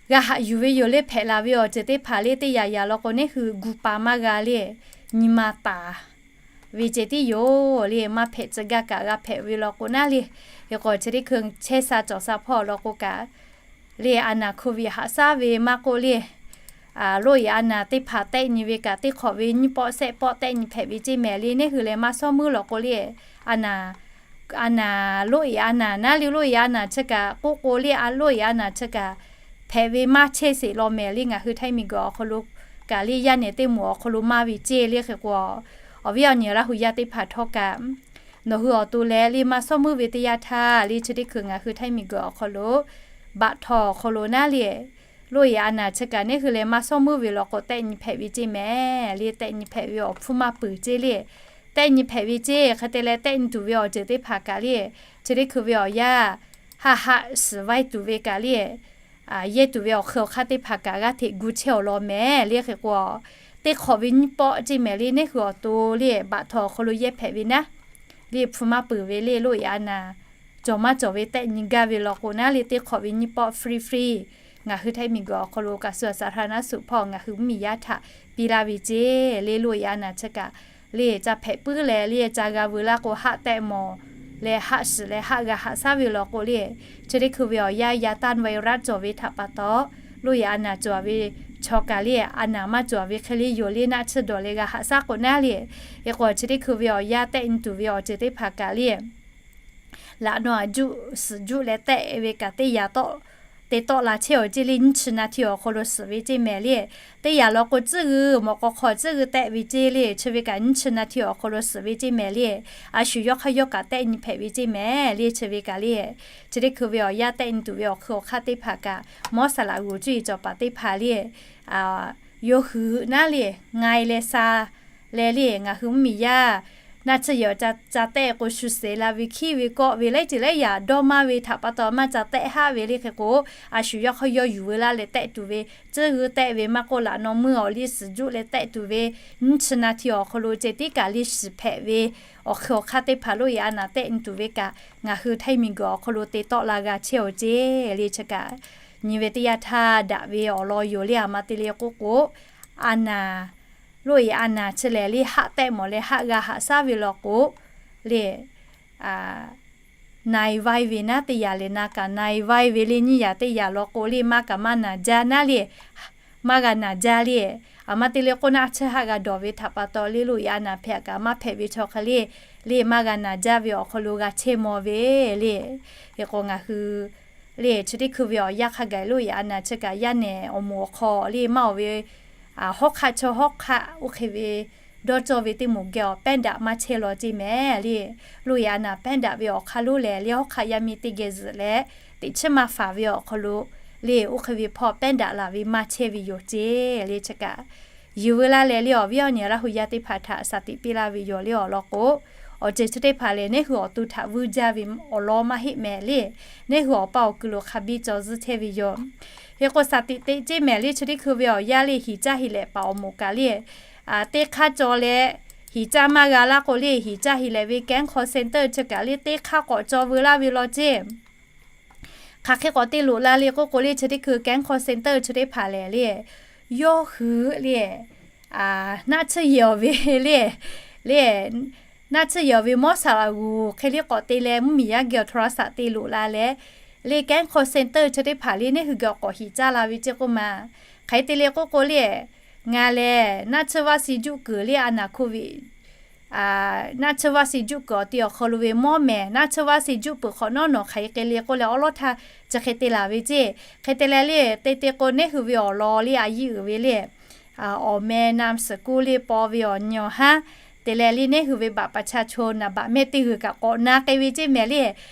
g'a haꞈ yuˬ ve yoˬ le. Hpehꞈ laˬ ve awˬ ceuˬ teˇ hpaˍ le teˇ yanˇ yanˇ law k'o, neˇ hui gu pa maˇ g'a le, nyi ma taˍ ve ceh tiˉ yoˬ le. Maˇ hpehꞈ tcuh gaˇ kaꞈ g'a hpehꞈ ve law k'o naˉ le. Hk'e k'o chi teˇ hkui chehˇ sha cawˬ sha hpawˇ awˬ lawn k'o kaꞈ le, a naˍ Covid haꞈ shaˉ ve maˇ k'oˆ le, loˇ e a naˍ teˇ hpaˍ tehˆ nyi ve kaꞈ teˇ hk'awꞈ ve nyiˇ pawˆ shehˆ pawˆ tehˆ nyi hpehꞈ ve ceˇ mehˍ le. Neˇ hui lehˬ maˇ shawˉ muiˉ law k'o le, a naˍ a naˍ loˇ e a naˍ naˉ le, loˇ e a naˍ chi kaꞈ k'oˆ k'o le, a loˇ e a naˍ chi kaꞈ hpehꞈ ve maˇ chehˇ sheˍ law mehˍ le. Ngaˬ hui Htaiˇ miˬguiˬ awˬ hk'aw lo kaꞈ le, yaˇ nehˬ teˇ moˍ awˬ hk'aw lo maˇ ve ceˇ le. Hk'e k'o awˬ viˉ awˬ nyi Laˇ hu yaˇ teˇ hpaˍ htawˇ kaꞈ, nawˬ hui awˬ to leh le maˇ shawˉ muiˉ ve teˇ yanˇ htaˇ le, chi teˇ hkui ngaˬ hui Htaiˇ miˬguiˬ awˬ hk'aw lo baꞈ htaw awˬ hk'aw lo naˉ le, loˇ e a naˍ chi kaꞈ neˇ hui lehˬ maˇ shawˉ muiˉ ve law k'o tehˆ nyi hpehꞈ ve ceˇ mehˍ le. Tehˆ nyi hpehꞈ ve awˬ hpfuhˇ maˇ peuˬ ceˇ le. Tehˆ nyi hpehꞈ ve ceˇ hk'e te leh tehˆ nyi tuˬ ve awˬ ceuˬ teˇ hpaˍ kaꞈ le, chi teˇ hkui ve awˬ yanˇ haˆ haˆ shiˍ vaiˇ tuˬ ve kaꞈ le, yehˇ tuˬ ve awˬ hk'ui awˬ hk'aˇ teˇ hpaˍ kaꞈ g'aˇ hteꞈ gu chehˇ awˬ lawn mehˍ le. Hk'e k'o teˇ hk'awꞈ ve nyiˇ pawˆ ceˇ mehˍ le, neˇ hui awˬ to le baꞈ htaw awˬ hk'aw lo yehˇ hpehꞈ ve naˉ le, hpfuhˇ maˇ peuˬ ve le, loˇ e a naˍ cawˬ maˇ cawˬ ve tehˆ nyi gaˇ ve law k'o naˉ le, teˇ hk'awꞈ ve nyiˇ pawˆ free free ngaˬ hui Htaiˇ miˬguiˬ awˬ hk'aw lo kaꞈ suh a saˍ htaˇ naˉ suhˍ hpawˇ ngaˬ hui mvuhˇmiˬ yaˇ htaꞈ piˇ laˇ ve ceˇ le. Loˇ e a naˍ chi kaꞈ le ca hpehꞈ puiˉ leh le ca g'a veu laˇ k'o, haˆ tehˆ mawˬ leh haˆ shiˍ leh haˆ g'a haꞈ shaˉ ve law k'o le, chi teˇ hkui ve awˬ yanˇ yaꞈ tanˇ virus cawˬ ve htaꞈ pa taw, loˇ e a naˍ cawˬ ve chaw kaꞈ le, a naˍ maˇ cawˬ ve hk'e le yoˬ le, naˆ tsuhˇ dawˬ leh g'a haꞈ shaˉ k'o naˉ le. Hk'e k'o chi teˇ hkui ve awˬ yanˇ tehˆ nyi tuˬ ve awˬ ceuˬ teˇ hpaˍ kaꞈ le laꞈ naw a juˆ suhˍ juˆ leh tehˆ ve kaꞈ teˇ yanˇ tawˆ te tawˆ la chehˇ awˬ ceˇ le. Nyiˇ chi naˍ hti awˬ hk'aw lo suhˍ ve ceˇ mehˍ le. Teˇ yanˇ law k'o tcuhˉ g'uiˬ mawꞈ k'aw hk'aw tcuhˉ g'uiˬ tehˆ ve ceˇ le, chi ve kaꞈ nyiˇ chi naˍ hti awˬ hk'aw lo suhˍ ve ceˇ mehˍ le. A shu yawˇ hk'aˇ yawˇ kaꞈ tehˆ nyi hpehꞈ ve ceˇ mehˍ le, chi ve kaꞈ le. Chi teˇ hkui ve awˬ yanˇ tehˆ nyi tuˬ ve awˬ hk'ui awˬ hk'aˇ teˇ hpaˍ kaꞈ mawˇ saˍ laꞈ g'uˬ cuˇ yiˍ cawˬ paˍ teˇ hpaˍ le, yawˇ hui naˉ le, nga e leh sha leh le, ngaˬ hui mvuhˇmiˬ yaˇ naˆ tsuhˇ yehˬ ca tehˆ k'o shu shehˍ la ve hkiˉ ve kawˆ ve laiˉ ceuˬ laiˉ yaꞈ dawˇ maˇ ve htaꞈ pa taw maˇ ca tehˆ haˆ ve le. Hk'e k'o a shu yawˇ hk'aˇ yawˇ yuˬ veu laˇ leh tehˆ tuˬ ve, tcuhˉ g'uiˬ tehˆ ve maˇ k'oˆ, laꞈ naw meuˇ awˬ liˇ suhˍ juˆ leh tehˆ tuˬ ve nyiˇ chi naˍ hti awˬ hk'aw lo ceh tiˉ kaꞈ le shiˍ hpehꞈ ve awˬ hk'ui awˬ hk'aˇ teˇ hpaˍ loˇ e a naˍ tehˆ nyi tuˬ ve kaꞈ ngaˬ hui Htaiˇ miˬguiˬ awˬ hk'aw lo te tawˆ la g'a chehˇ awˬ ceˇ le. Chi kaꞈ nyi ve teˇ yanˇ htaˇ daꞈ ve awˬ lawn yoˬ le. A ma te le k'oˆ k'o, a naˍ loˇ e a naˍ chi lehˬ le haˆ tehˆ mawˬ leh haˆ g'a haꞈ shaˉ ve law k'o le, na e vaiˇ ve naˉ teˇ yanˇ lehˬ na kaꞈ na e vaiˇ ve le, nyiˇ yanˇ teˇ yanˇ law k'o le maˇ kaꞈ maˇ naˍ jaˇ naˉ le, maˇ g'a naˍ jaˇ le. A ma te le k'oˆ naˆ tsuhˇ haˆ g'a dawˬ ve htaꞈ pa taw le loˇ e a naˍ hpehꞈ kaꞈ maˇ hpehꞈ ve chaw hk'e le, le maˇ g'a naˍ jaˇ ve awˬ hk'aw lo g'a chehˇ maw ve le. Hk'e k'o ngaˬ hui le chi teˇ hkui ve awˬ yanˇ hk'a gaˬ loˇ e a naˍ chi kaꞈ yaˇ nehˬ awˬ moˍ awˬ hk'aw le maˇ oˬ ve, hawˉ hk'aˆ chaw hawˉ hk'aˆ oˇ hk'e ve dawˇ cawˇ ve teˇ moˍ geh awˬ pehˉ daꞈ maˇ chehˇ law ceˇ mehˍ le. Loˇ e a naˍ pehˉ daꞈ ve awˬ hk'aˇ lonˉ lehˬ le hawˉ hk'aˆ yaˇ miˇ teˇ geh zuhꞈ leh teꞈ chiˉ maˇ faˍ ve awˬ hk'aw lo le oˇ hk'e ve hpawˇ pehˉ daꞈ laˬ ve maˇ chehˇ ve yoˬ ceˇ le. Chi kaꞈ yuˬ veu laˇ leh le awˬ viˉ awˬ nyi Laˇ hu yaˇ teˇ hpaˍ htaꞈ shaˍ tiꞈ piˇ laˇ ve yoˬ le awˬ lawn k'o, awˬ ceuˬ chi teˇ hpaˍ lehˬ neˇ hui awˬ to htaꞈ vuiˇ jaˇ ve awˬ lawn maˇ heˆ mehˍ le. Neˇ hui awˬ pa awˬ kuiˬ lo hk'a biˇ cawˬ zuhˇ chehˇ ve yoˬ. Hk'e k'o shaˍ tiꞈ te ceˇ mehˍ le chi teˇ hkui ve awˬ yanˇ le hiˍ caˇ heˍ lehꞈ paˍ awˬ moˍ kaꞈ le teˇ hk'aˇ cawˬ leh hiˍ caˇ maˇ g'a laˇ k'o le hiˍ caˇ heˍ lehꞈ ve Kehˉ hk'aw center chi kaꞈ le teˇ hk'aˇ k'awꞈ cawˬ veu laˇ ve law ceˇ. Hk'aˬ hk'e k'awꞈ te loꞈ la le k'oˆ k'o le chi teˇ hkui Kehˉ hk'aw center chi teˇ hpaˍ lehˬ le yawˇ hui le naˆ tsuhˇ yehˬ awˬ ve le, le naˆ tsuhˇ yehˬ awˬ ve mawˇ saˍ laꞈ g'uˬ hk'e le k'awꞈ te leh mvuhˇmiˬ yaˇ geh awˬ htoꞈ ma shaˍ te loꞈ la leh le แก๊ง call center chi teˇ hpaˍ le neˇ hui geh awˬ k'awꞈ hiˍ caˇ la ve ceˇ k'oˆ ma. Hk'aˬ hk'e te le k'oˆ k'o le, ngaˬ lehˬ naˆ tsuhˇ vaˆ siˍ juˆ kuiˬ le a naˍ โควิด naˆ tsuhˇ vaˆ siˍ juˆ kuiˬ awˬ ti awˬ hk'aw lo ve mawˇ mehˍ naˆ tsuhˇ vaˆ siˍ juˆ peuˬ hk'awꞈ nawˉ nawˬ hk'aˬ hk'e te le k'oˆ leh awˉ lawˉ htaˇ chi hk'e te laˬ ve ceˇ. Hk'e te leh le te te k'o neˇ hui ve awˬ lawn le a yiˇ uiˍ ve le awˬ meh นามสกุล le paw ve awˬ nyi awˬ haˉ te leh le neˇ hui ve บัตรประชาชน naˍ baꞈ mehˆ teˇ g'uiˬ kaꞈ k'awꞈ na k'ai ve ceˇ mehˍ le.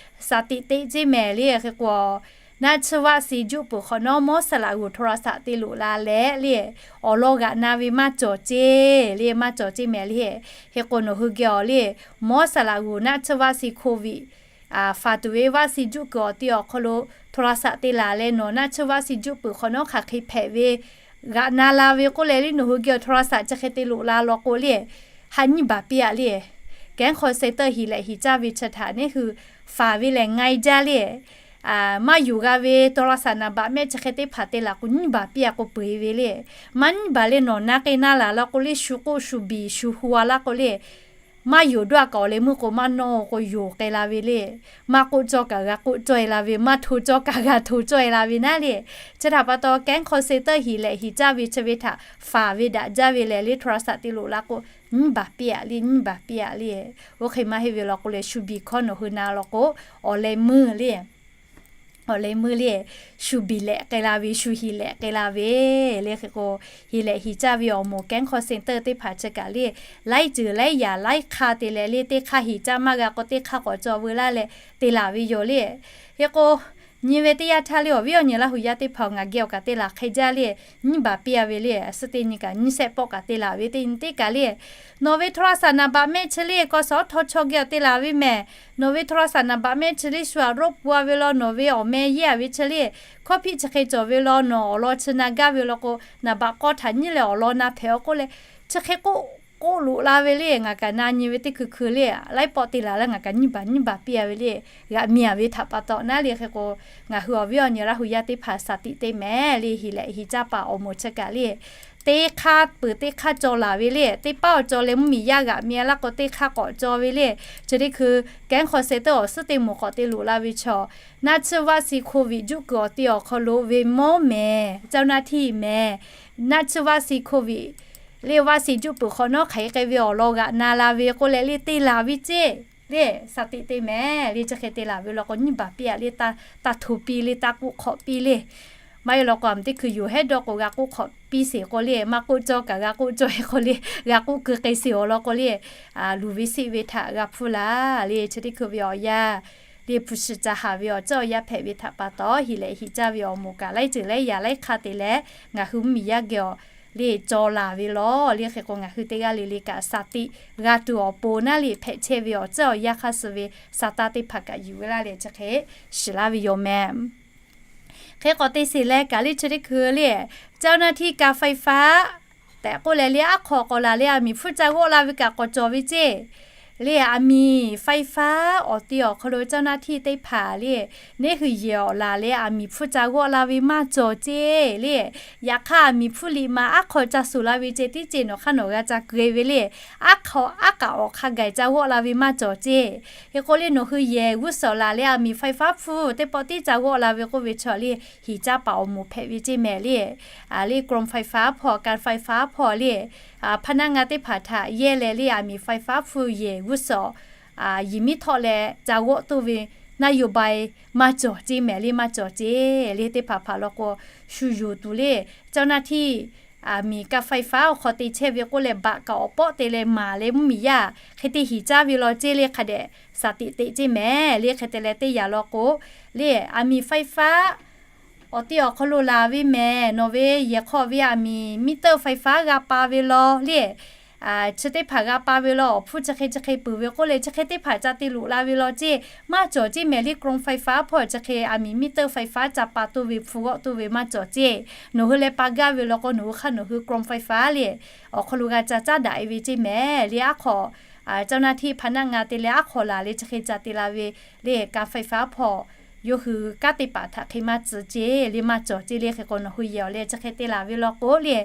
Shaˍ tiꞈ teꞈ ceˇ mehˍ le. Hk'e k'o naˆ tsuhˇ vaˆ siˍ juˆ peuˬ hk'awꞈ nawˉ mawˇ saˍ laꞈ g'uˬ โทรศัพท์ te loꞈ la leh le awˬ lawn g'aꞈ na ve maˇ cawˬ ceˇ le, maˇ cawˬ ceˇ mehˍ le. Hk'e k'o nawˬ hui geh awˬ le mawˇ saˍ laꞈ g'uˬ naˆ tsuhˇ vaˆ siˍ โควิด faˍ tuˬ ve vaˆ siˍ juˆ kuiˬ awˬ ti awˬ hk'aw lo โทรศัพท์ te laˬ leh nawˬ naˆ tsuhˇ vaˆ siˍ juˆ peuˬ hk'awꞈ nawˉ hk'aˬ hk'e hpehꞈ ve g'aꞈ na la ve k'oˆ leh le nawˬ hui geh awˬ โทรศัพท์ chi hk'e te loꞈ la law k'o le, ha nyiˇ baˬ piˇ aꞈ le. แก๊ง call center hiˍ lehꞈ hiˍ caˇ ve chi htaꞈ neˇ hui faˍ ve lehˬ nga e jaˇ le. Maˇ yonˍ g'a ve โทรศัพท์ naˍ baꞈ mehˆ chi hk'e teˇ hpaˍ te laˬ k'o nyiˇ baˬ piˇ aꞈ k'o peu eˬ ve le. Maˇ nyiˇ baˬ le nawˬ na k'ai na laˬ law k'o le shu k'oˆ shu biˬ shu hu a laˇ k'o le maˇ yonˍ dawˇ a kaꞈ awˬ leh meuˇ k'o maˇ nawˇ k'o yonˍ k'ai la ve le. Maˇ k'oˆ cawˇ kaꞈ g'a k'oˆ cawˇ e la ve, maˇ hto cawˇ kaꞈ g'a hto cawˇ e la ve naˉ le. Chi htaꞈ pa taw แก๊ง call center hiˍ lehꞈ hiˍ caˇ ve chi ve htaꞈ faˍ ve daꞈ jaˇ ve lehˬ le โทรศัพท์ te loꞈ la k'o nyiˇ baˬ piˇ aꞈ le, nyiˇ baˬ piˇ aꞈ le. Oˇ hk'e maˇ heˆ ve law k'o lehˬ shu biˬ hkawˇ nawˬ hui na law k'o awˬ leh meuˇ le awˬ leh meuˇ le shu biˬ lehꞈ k'ai la ve, shu hiˍ lehꞈ k'ai la ve le. Hk'e k'o hiˍ lehꞈ hiˍ caˇ ve awˬ moˍ แก๊ง call center teˇ hpaˍ chi kaꞈ le laiˉ ceuˬ laiˉ yaꞈ laiˉ hk'aˇ te leh le teˇ hk'aˇ hiˍ caˇ maˇ g'a k'o teˇ hk'aˇ k'awꞈ caw veu laˇ leh te laˬ ve yoˬ le. Hk'e k'o nyi ve teˇ yanˇ htaˇ le awˬ viˉ awˬ nyi Laˇ huˍ yaˇ teˇ hpaˍ ngaˬ geh awˬ kaꞈ te laˬ hk'e jaˇ le nyiˇ baˬ piˇ a ve le. Suhˉ teˇ nyi kaꞈ nyiˇ shehˆ pawˆ kaꞈ te laˬ ve teˇ nyi teˇ kaꞈ le nawˬ ve โทรศัพท์ naˍ baꞈ mehˆ chi le k'awꞈ sawˉ htawˇ chaw geh awˬ te laˬ ve mehˍ. Nawˬ ve โทรศัพท์ naˍ baꞈ mehˆ chi le shu aꞈ rawˇ pu a ve law, nawˬ ve awˬ meh yehˇ a ve chi le hkawˇ hpiˆ chi hk'e cawˬ ve law, nawˬ awˬ lawn chi na gaˇ ve law k'o naˍ baꞈ k'awˇ htaꞈ nyiˉ leh awˬ lawn na hpehꞈ a k'oˆ leh chi hk'e k'oˆ k'oˆ loꞈ la ve le. Ngaˬ kaꞈ na nyi ve teˇ hkui hkui le laiˉ pawˆ te laˬ leh ngaˬ kaꞈ nyiˇ baˬ nyiˇ baˬ piˇ a ve le g'aꞈ mi a ve htaꞈ pa taw naˉ le. Hk'e k'o ngaˬ hui awˬ viˉ awˬ nyi Laˇ huˍ yaˇ teˇ hpaˍ shaˍ tiꞈ te mehˍ le hiˍ lehꞈ hiˍ caˇ paˍ awˬ moˍ chi kaꞈ le teˇ hk'aˇ peuˬ teˇ hk'aˇ caw laˬ ve le. Teˇ paˉ awˬ caw leh mvuhˇmiˬ yaˇ g'aꞈ mi a laˇ k'o teˇ hk'aˇ k'awꞈ caw ve le. Chi teˇ hkui แก๊ง call center awˬ suhˉ teˇ moˍ k'awꞈ te loꞈ la ve chaw naˆ tsuhˇ vaˆ siˍ โควิด juˆ kuiˬ awˬ ti awˬ hk'aw lo ve mawˇ mehˍ เจ้าหน้าที่ mehˍ naˆ tsuhˇ vaˆ siˍ โควิด le vaˆ siˍ juˆ peuˬ hk'awꞈ nawˉ hk'aˬ hk'e k'ai ve awˬ lawn g'aꞈ na la ve k'oˆ leh le te laˬ ve ceˇ le shaˍ tiꞈ te mehˍ le. Chi hk'e te laˬ ve law k'o nyiˇ baˬ piˇ aꞈ le, taˇ hto piˇ le, taˇ k'oˆ hk'awꞈ piˇ le. Maˇ heˆ law k'o a meuˬ teˇ hkui yoˬ hehˉ dawˇ k'o g'a k'oˆ hk'awꞈ piˇ sheˍ k'o le, maˇ k'oˆ cawˇ kaꞈ g'a k'oˆ cawˇ e k'o le, g'a k'oˆ keu k'ai sheˍ awˬ lawn k'o le, luˬ ve seˆ ve htaꞈ g'a hpuˇ laˇ le. Chi teˇ hkui ve awˬ yanˇ le hpu shi ca haˍ ve awˬ ceuˬ awˬ yanˇ hpehꞈ ve htaꞈ pa taw hiˍ lehꞈ hiˍ caˇ ve awˬ moˍ kaꞈ laiˉ ceuˬ laiˉ yaꞈ laiˉ hk'aˇ te leh ngaˬ hui mvuhˇmiˬ yaˇ geh awˬ le caw laˬ ve law le. Hk'e k'o ngaˬ hui teˇ g'aˇ le le kaꞈ shaˍ tiꞈ g'a tuˬ awˬ pon naˉ le hpehꞈ chehˇ ve awˬ ceuˬ awˬ yanˇ hk'aˇ suh ve sa taˇ teˇ hpaˍ kaꞈ yuˬ ve laˇ leh chi hk'e shiˍ laˇ ve yoˬ mehˍ. Hk'e k'awꞈ te sheˍ leh kaꞈ le chi teˇ hkui le เจ้าหน้าที่ การไฟฟ้า tehꞈ k'oˆ leh le aˉ hk'aw k'awꞈ laˬ le aˬ miˍ hpfuhˇ ca g'awˆ la ve kaꞈ k'awꞈ cawˬ ve ceˇ le. Aˬ miˍ ไฟฟ้า awˬ ti awˬ hk'aw lo เจ้าหน้าที่ teˇ hpaˍ le neˇ hui yehˬ awˬ laˬ leh aˬ miˍ hpfuhˇ ca g'awˆ la ve maˇ cawˬ ceˇ le. Yaꞈ hk'aˇ aˬ miˍ hpfuhˇ liꞈ ma aˉ hk'aw ca suhˍ la ve ceh tiˉ ceh nawˬ hk'aˇ nawˬ g'a ca keu e ve le. Aˉ hk'aw aˉ k'aꞈ awˬ hk'a gaˬ ca g'awˆ la ve maˇ cawˬ ceˇ. Hk'e k'o le nawˬ hui yehˬ g'uˇ suhˍ laˬ leh aˬ miˍ ไฟฟ้า hpfuhˇ teˇ pawˆ tiˉ ca g'awˆ la ve k'oˆ ve chaw le hiˍ caˇ paˍ awˬ moˍ hpehꞈ ve ceˇ mehˍ le. Le กรมไฟฟ้า hpawˇ การไฟฟ้า hpawˇ le hpaˇ naˆ nga teˇ hpaˍ htaꞈ yehˇ leh le aˬ miˍ ไฟฟ้า hpfuhˇ yehˬ g'uˇ suhˍ yiˬ miˉ htawˆ leh ca g'awˆ tuˬ ve นโยบาย maˇ cawˬ ceˇ mehˍ le maˇ cawˬ ceˇ le. Teˇ hpaˍ hpaˍ law k'o shu yuˬ tuˬ le เจ้าหน้าที่ aˬ miˍ การไฟฟ้า awˬ hk'aw te chehˇ ve k'oˆ leh baꞈ kaꞈ awˬ pawˆ te leh maˍ leh mvuhˇmiˬ yaˇ hk'e te hiˍ caˇ ve law ceˇ le hk'a dehꞈ shaˍ tiꞈ teꞈ ceˇ mehˍ le. Hk'e te leh teˇ yanˇ law k'o le aˬ miˍ ไฟฟ้า awˬ ti awˬ hk'aw lo laˬ ve mehˍ nawˬ ve yehˬ hk'aw ve aˬ miˍ มิเตอร์ ไฟฟ้า g'a pa ve law le chi teˇ hpaˍ g'a pa ve law awˬ hpfuhˇ chi hk'e chi hk'e peuˬ ve k'oˆ leh chi hk'e teˇ hpaˍ ca te loꞈ la ve law ceˇ maˇ cawˬ ceˇ mehˍ le. กรมไฟฟ้า hpawˇ chi hk'e aˬ miˍ มิเตอร์ ไฟฟ้า ca pa tuˬ ve hpfuhˇ g'awˆ tuˬ ve maˇ cawˬ ceˇ. Nawˬ hui leh pa gaˇ ve law k'o nawˬ hui hk'aˇ nawˬ hui กรมไฟฟ้า le awˬ hk'aw lo g'a ca caˉ daꞈ e ve ceˇ mehˍ le. Aˉ hk'aw เจ้าหน้าที่ hpaˇ naˆ nga te leh aˉ hk'aw laˬ leh chi hk'e ca te la ve le การไฟฟ้า hpawˇ yawˇ hui kanˉ teˇ hpaˍ htaꞈ hk'e maˇ tcuh ceˇ le maˇ cawˬ ceˇ le. Hk'e k'o nawˬ hui yehˬ awˬ leh chi hk'e te laˬ ve law k'o le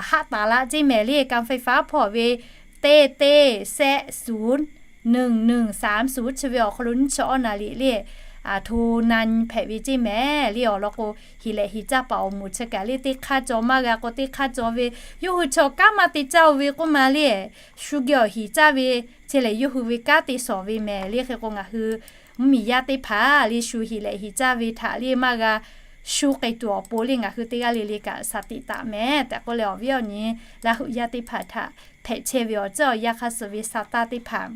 haˆ taˍ laˇ ceˇ mehˍ le. การไฟฟ้า hpawˇ ve teˇ teˇ แซะ ศูนย์ หนึ่ง หนึ่ง สาม ศูนย์ chi ve awˬ hk'aw lo nyiˇ chi awˇ naˍ riˍ le a hto na nyi hpehꞈ ve ceˇ mehˍ le. Awˬ lawn k'o, hiˍ lehꞈ hiˍ caˇ paˍ awˬ moˍ chi kaꞈ le teˇ hk'aˇ caw maˇ g'a k'o, teˇ hk'aˇ caw ve, yawˇ hui chaw kanˉ maˇ te caˇ-o ve k'oˆ ma le, shu geh awˬ hiˍ caˇ ve, chi lehˬ yawˇ hui ve kanˉ te shawˍ ve mehˍ le. Hk'e k'o, ngaˬ hui mvuhˇmiˬ yaˇ teˇ hpaˍ le shu hiˍ lehꞈ hiˍ caˇ ve htaꞈ le maˇ g'a shu k'ai tuˬ awˬ pon le, ngaˬ hui teˇ g'aˇ le le kaꞈ shaˍ tiꞈ taˍ mehˍ tehꞈ k'oˆ leh, awˬ viˉ awˬ nyi Laˇ huˍ yaˇ teˇ hpaˍ htaꞈ hpehꞈ chehˇ ve awˬ tcuhˉ awˬ yanˇ hk'aˇ suh ve sa taˇ teˇ hpaˍ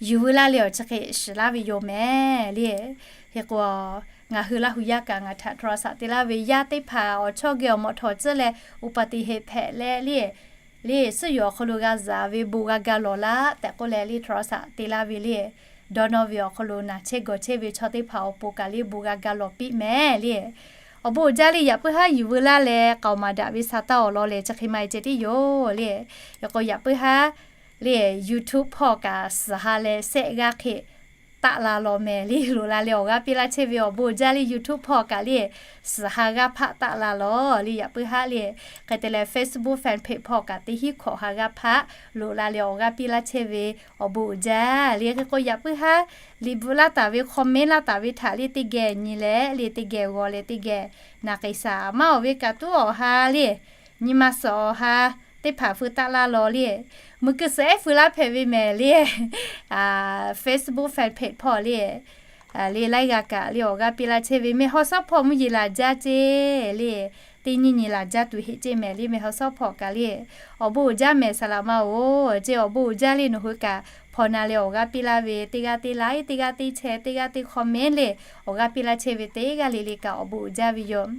yuˬ veu laˇ leh awˬ chi hk'e shiˍ laˇ ve yoˬ mehˍ le. Hk'e k'o, ngaˬ hui Laˇ huˍ yaˇ kaꞈ ngaˬ htaꞈ โทรศัพท์ te laˇ ve, yaˇ teˇ hpaˍ awˬ chawˇ geh awˬ mawꞈ htawˍ tcuhˉ leh อุบัติเหตุ hpehꞈ leh le, le suhˉ yoˬ awˬ hk'aw lo g'a zaˍ ve bon g'a ga lawˬ laˇ tehꞈ k'oˆ leh le โทรศัพท์ te laˇ ve le, dawˇ nawˇ ve awˬ hk'aw lo naˬ chehˇ gawˬ chehˇ ve chaw teˇ hpaˍ awˬ pon kaꞈ le bon g'a ga lawˬ piˇ mehˍ le. Awˬ bon uiˍ jaˇ le, yaꞈ puiˉ haˉ yuˬ veu laˇ leh k'aoˍ maˍ daꞈ ve sa taˇ awˬ lawn lehˬ chi hk'e ma e ceh tiˉ yoˬ le. Hk'e k'o, yaꞈ puiˉ haˉ le YouTube hpawˇ kaꞈ suhˍ ha leh sehˆ g'aˇ hk'e taˆ la lawˬ mehˍ le. Loꞈ la leh awˬ g'aˇ piˇ laˇ chehˇ ve awˬ bon uiˍ jaˇ le, YouTube hpawˇ kaꞈ le suhˍ ha g'aˇ hpaˆ taˆ la lawˬ le. Yaꞈ puiˉ haˉ le, hk'e te leh Facebook fan page hpawˇ kaꞈ teˇ hinˉ hkawꞈ ha g'aˇ hpaˆ loꞈ la leh awˬ g'aˇ piˇ laˇ chehˇ ve awˬ bon uiˍ jaˇ le. Hk'e k'o, yaꞈ puiˉ haˉ liꞈ bvuhꞈ laˇ taˍ ve, comment laˇ taˍ ve htaꞈ le teˇ geh nyi leh le teˇ geh g'aw leh teˇ geh naˬ k'ai shaˍ maˇ awˬ ve kaꞈ tuˉ awˬ ha le, nyi ma suhˍ awˬ ha teˇ hpaˍ feu taˆ laˇ lawˬ le. Muiˬ keu suhˍ ehˉ feu laˇ hpehꞈ ve mehˍ le. Facebook fan page hpawˇ le le laiˉ g'aˇ kaꞈ le awˬ g'aˇ piˇ laˇ chehˇ ve, mehˬ haw shawˉ hpawˇ mvuhˇ yeˬ laˬ jaˇ ceˇ le. Teˇ nyiˇ nyi laˬ jaˇ tuˬ heˆ ceˇ mehˍ le, mehˬ haw shawˉ hpawˇ kaꞈ le awˬ bon uiˍ jaˇ mehˍ saˍ laꞈ ma oˬ. Ceˇ awˬ bon uiˍ jaˇ le, nawˬ hui kaꞈ hpawnˬ na leh awˬ g'aˇ piˇ laˇ ve, teˇ g'aˇ teˇ like, teˇ g'aˇ teˇ share, teˇ g'aˇ teˇ comment le awˬ g'aˇ piˇ laˇ chehˇ ve teˇ g'aˇ le le kaꞈ awˬ bon uiˍ jaˇ ve yoˬ.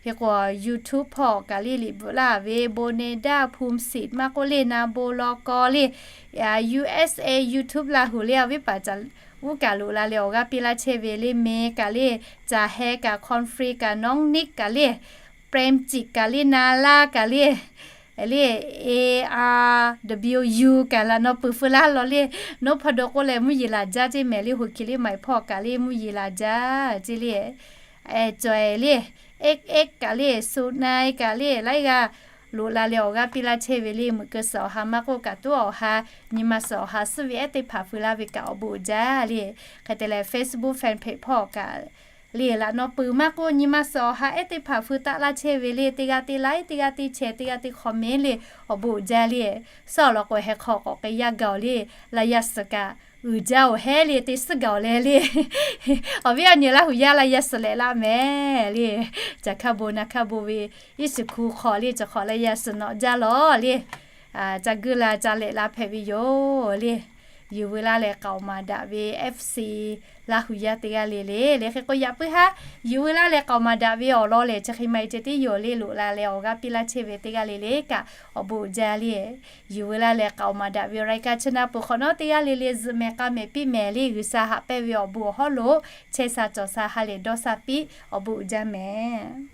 Hk'e k'o, YouTube hpawˇ kaꞈ le liꞈ bvuhꞈ laˇ ve, Boneda, Phumsip maˇ k'oˆ le, Nabo, Lawkaw le, USA YouTube Laˇ huˍ le, awˬ viˉ paˍ caˍ uˉ kaꞈ loꞈ la leh awˬ g'aˇ piˇ laˇ chehˇ ve le, May kaꞈ le, Caˍ Heh kaꞈ, Conference kaꞈ, Nawˉ Niˆ kaꞈ le, Premjit kaꞈ le, Naˍ laˇ kaꞈ le, le, A R W kaꞈ laꞈ naw peuˬ feu laˇ lawˬ le. Nawˉ hpaw do k'oˆ leh mvuhˇ yeˬ laˬ jaˇ ceˇ mehˍ le, hoꞈ hkiˬ liˇ maiˍ hpawˇ kaꞈ le mvuhˇ yeˬ laˬ jaˇ ceˇ le. Caweh le, X X kaꞈ le, Sunaˆ kaꞈ le, laiˉ g'aˇ loꞈ la leh awˬ g'aˇ piˇ laˇ chehˇ ve le. Muiˬ keu suhˍ awˬ ha maˇ k'oˆ kaꞈ tuˉ awˬ ha, nyi ma suhˍ awˬ ha suhˉ ve ehˉ teˇ hpaˍ feu laˇ ve kaꞈ awˬ bon uiˍ jaˇ le. Hk'e te leh Facebook fan page hpawˇ kaꞈ le laꞈ naw peuˬ maˇ k'oˆ, nyi ma suhˍ awˬ ha ehˉ teˇ hpaˍ feu taˆ laˇ chehˇ ve le, teˇ g'aˇ teˇ like, teˇ g'aˇ teˇ share, teˇ g'aˇ teˇ comment le awˬ bon uiˍ jaˇ le. Suhˉ awˬ lawn k'o, heh hk'aw k'awꞈ k'ai yaˇ gaˬ-oˬ le, laꞈ yaˇ suhˍ kaꞈ uiˍ jaˇ-oˬ hehˉ le, te suhˉ gaˬ-oˬ leh le. Awˬ viˉ awˬ nyi Laˇ huˍ yaˇ laꞈ yaˇ suhˍ lehꞈ laˇ mehˍ le. Caˬ hkaˇ bon na hkaˇ bon ve, iˉ shiˍ hku hk'aw le, caˬ hk'awꞈ laꞈ yaˇ suhˍ nawꞈ jaˇ lawˬ le. Ca guˇ la ca lehꞈ la hpehꞈ ve yoˬ le. Yuˬ veu laˇ leh k'aoˍ maˍ daꞈ ve F C Laˇ huˍ yaˇ teˇ g'aˇ le le le. Hk'e k'o, yaꞈ puiˉ haˉ yuˬ veu laˇ leh k'aoˍ maˍ daꞈ ve awˬ lawn lehˬ chi hk'e ma e ceh tiˉ yoˬ le. Loꞈ la leh awˬ g'aˇ piˇ laˇ chehˇ ve teˇ g'aˇ le le kaꞈ awˬ bon uiˍ jaˇ le. Yuˬ veu laˇ leh k'aoˍ maˍ daꞈ ve รายการ chi na peuˬ hk'awꞈ nawˉ teˇ g'aˇ le le zuhꞈ mehˍ k'a mehˍ piˇ mehˍ le. G'uiˬsha haꞈ pehnˇ ve awˬ bon awˬ hawˉ lo chehˇ sha cawˬ sha ha lehˬ dawˇ sha piˇ awˬ bon uiˍ jaˇ mehˍ.